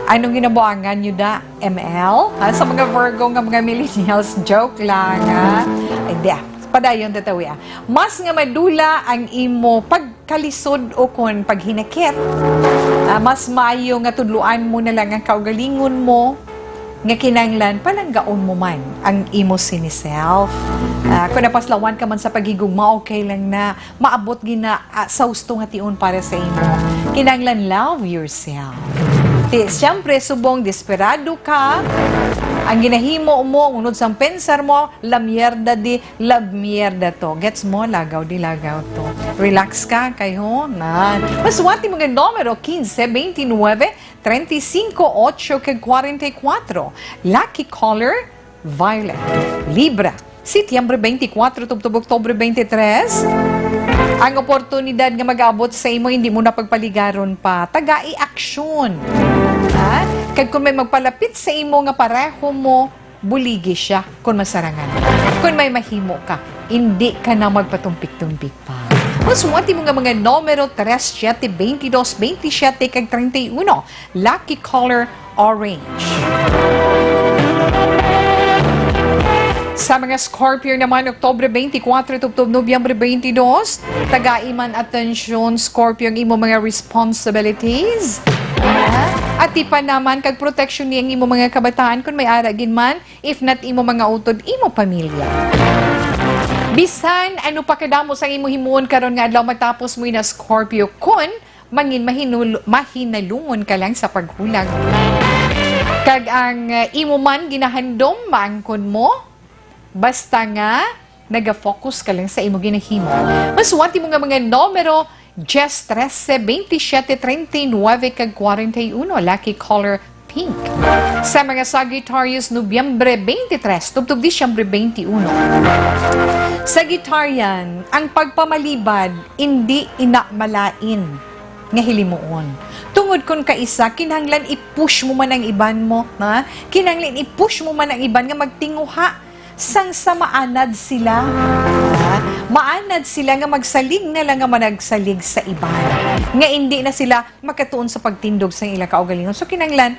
Anong ginabuangan nyo da, M L? Ha, sa mga Virgo nga mga millennials, joke lang, ha? Ay, di, ah. Padayon, tatawi, ah. Mas nga madula ang imo pag kalisod o kon paghinakit. Ah, mas maayo nga tudloan mo na lang ang kaugalingon mo nga kinahanglan palanggaon mo man ang imo sini self. Ah, kung napaslawan ka man sa paghigugma, okay lang na. Maabot gid na, ah, sa husto nga tion para sa imo. Kinahanglan love yourself. Ti, siyempre, subong desperado ka, ang ginahimo mo, unod sang pensar mo, la mierda di, la mierda to. Gets mo? Lagaw di lagaw to. Relax ka, kay ho, nan. Maswerte mo nga numero, quince, veintinueve, treinta y cinco, ocho, kag cuarenta y cuatro. Lucky color, violet. Libra, Setyembre twenty-four tubtob Oktubre twenty-three. Ang oportunidad nga mag-abot sa imo, hindi mo na pagpaligaron pa. Tagai aksyon. Ha? Kag kung may magpalapit sa imo nga pareho mo, buligi siya kung masarangan. Kung may mahimo ka, Indi ka na magpatumpik-tumpik pa. Masuwat mo nga mga numero tres, siete, veintidós, veintisiete, kag treinta y uno. Lucky color, orange. Sa mga Scorpio naman, Oktubre twenty-four tubtob Nobyembre twenty-two, tagai man atensyon, Scorpio, ang imo mga responsibilities. Ah, atipan naman kag protection ni ang imo mga kabataan kung may ara gid man, if not imo mga utod, imo pamilya. Bisan ano pa kadamo sang imo himuon karon nga adlaw, matapos mo na, Scorpio, kun mangin mahinul-, mahinalungon ka lang sa paghulag. Kag ang, uh, imo man ginahandom, maangkon mo, basta nga naga-focus ka lang sa imo ginahimo. Masuwat mo nga mga numero, diyes, trese, veintisiete, treinta y nueve, kag kwarenta y uno. Lucky color, pink. Sa mga Sagittarius, Nobyembre twenty-three tubtob Disyembre twenty-one. Sagittarian, ang pagpamalibad indi ina malain nga hilimuon. Tungod kon kaisa, kinahanglan i-push mo man ang iban mo, ha? Kinahanglan i-push mo man ang iban nga magtinguha sang sa maanad sila. Ha? Maanad sila nga magsalig na lang nga managsalig sa iban. Nga indi na sila makatuon sa pagtindog sa ila kaugalingon. So, kinahanglan,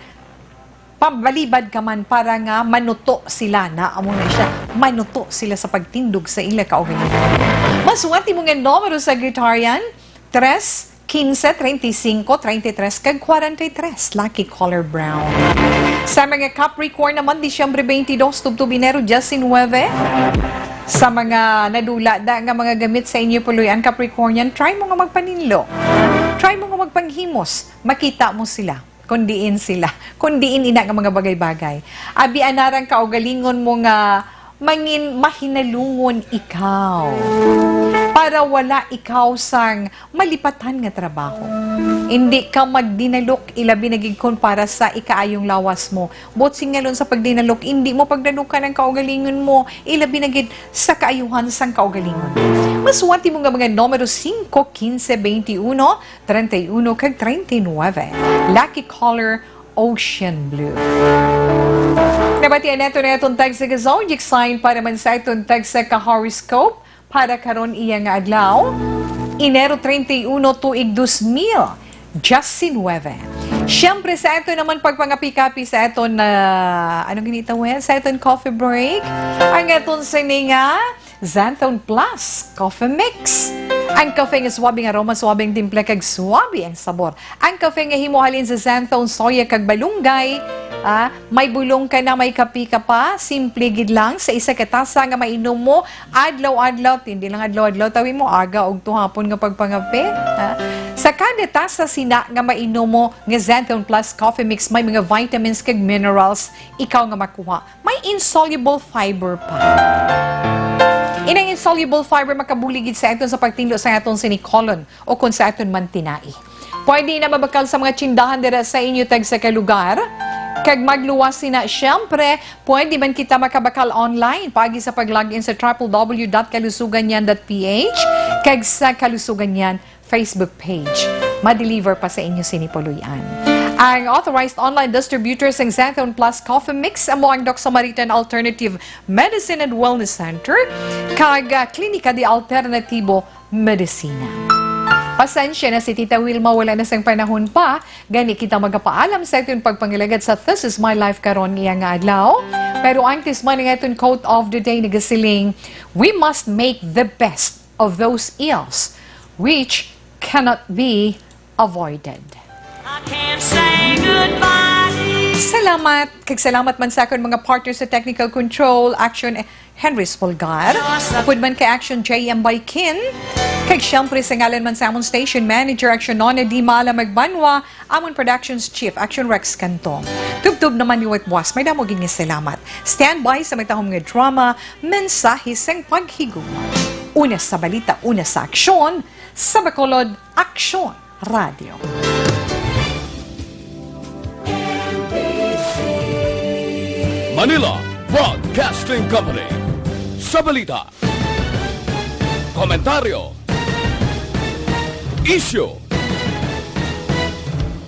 pabalibad ka man para nga manuto sila na, amo na siya, manuto sila sa pagtindog sa ila kaugalingon. Masuwat mo nga numero, Sagittarian, tres, quince, treinta y cinco, treinta y tres, kag kwarenta y tres. Lucky color, brown. Sa mga Capricorn naman, Disyembre twenty-two tubtob Enero diecinueve. Sa mga nadula da nga mga gamit sa inyo puloy-an, Capricornian, try mo nga magpaninlo. Try mo nga magpanghimos. Makita mo sila. Kon diin sila, kon diin ina nga mga bagay-bagay. Abi, anarang kaugalingon mo nga mangin mahinalungon ikaw. Para wala ikaw sang malipatan nga trabaho. Indi ka magdinalok, ilabi na gid kon para sa ikaayong lawas mo. Buot singalon sa pagdinalok, indi mo pagdanukan ang kaugalingon mo, ilabi na gid sa kaayuhan sang kaugalingon. Masuwat mo nga mga numero singko, kinse, bente uno, treinta y uno kag treinta y nueve. Lucky color, ocean blue. Nabatian nato na atong tagsa ka zodiac sign para man sa atong tagsa ka horoscope para karon iya nga adlaw, Enero treinta y uno, tuig dos mil diecinueve. Siyempre, sa ato naman pagpangapi-kapi sa aton, ah, ano gani ito, eh? Sa aton coffee break, ang aton sini nga Xanthone Plus Coffee Mix. Ang kape nga suabe nga aroma, suabe ang timpla, kag suabe ang sabor. Ang kape nga himo halin sa xanthone, soya, kag balunggay. Ah, may bulong ka na, may kape ka pa. Simple gid lang, sa isa ka tasa nga mainom mo adlaw-adlaw, hindi lang adlaw-adlaw, tawi mo aga ug tuhapon nga pagpangape. Ah, sa kada tasa sina nga mainom mo nga Xanthone Plus Coffee Mix, may mga vitamins kag minerals ikaw nga makuha. May insoluble fiber pa. Inang insoluble fiber makabulig gid sa aton sa pagtinlo sa aton sini colon o kon sa aton man tinai. Pwede na mabakal sa mga tindahan dira sa inyo tagsa ka lugar. Kag magluwas sina, siyempre, pwede man kita makabakal online paagi sa pag-log in sa triple W dot kalusugan yan dot P H kag sa Kalusugan Yan Facebook page. Ma-deliver pa sa inyo sini puloy-an. Ang authorized online distributor sang Xanthone Plus Coffee Mix amo ang Doc Samaritan Alternative Medicine and Wellness Center kag, ah, Klinika de Alternativo Medicina. Pasensya na si Tita Wilma, wala na sang panahon pa. Gani kita magapaalam sa aton pagpangalagad sa This Is My Life karon nga adlaw. Pero antes man ang aton quote of the day nagasiling, "We must make the best of those ills which cannot be avoided." I can't say goodbye. Salamat, kag salamat man sa akon mga partner sa technical control, Action Henry Spolgar, upod man kay Action J M Baikin, kag siyempre sa ngalan man sa amon station manager, Action Nona Di Mala Magbanwa, amon productions chief, Action Rex Cantong. Tubtob naman ni White Boss, may damo gid nga salamat. Standby sa matahom nga drama, Mensahe sang Paghigugma. Una sa balita, una sa aksyon, sa Bacolod, Aksyon Radio. Manila Broadcasting Company. Sa balita, komentaryo, isyu,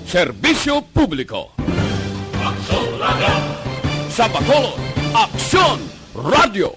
serbisyo publiko. Aksyon Radio. Sa Bacolod, Aksyon Radio.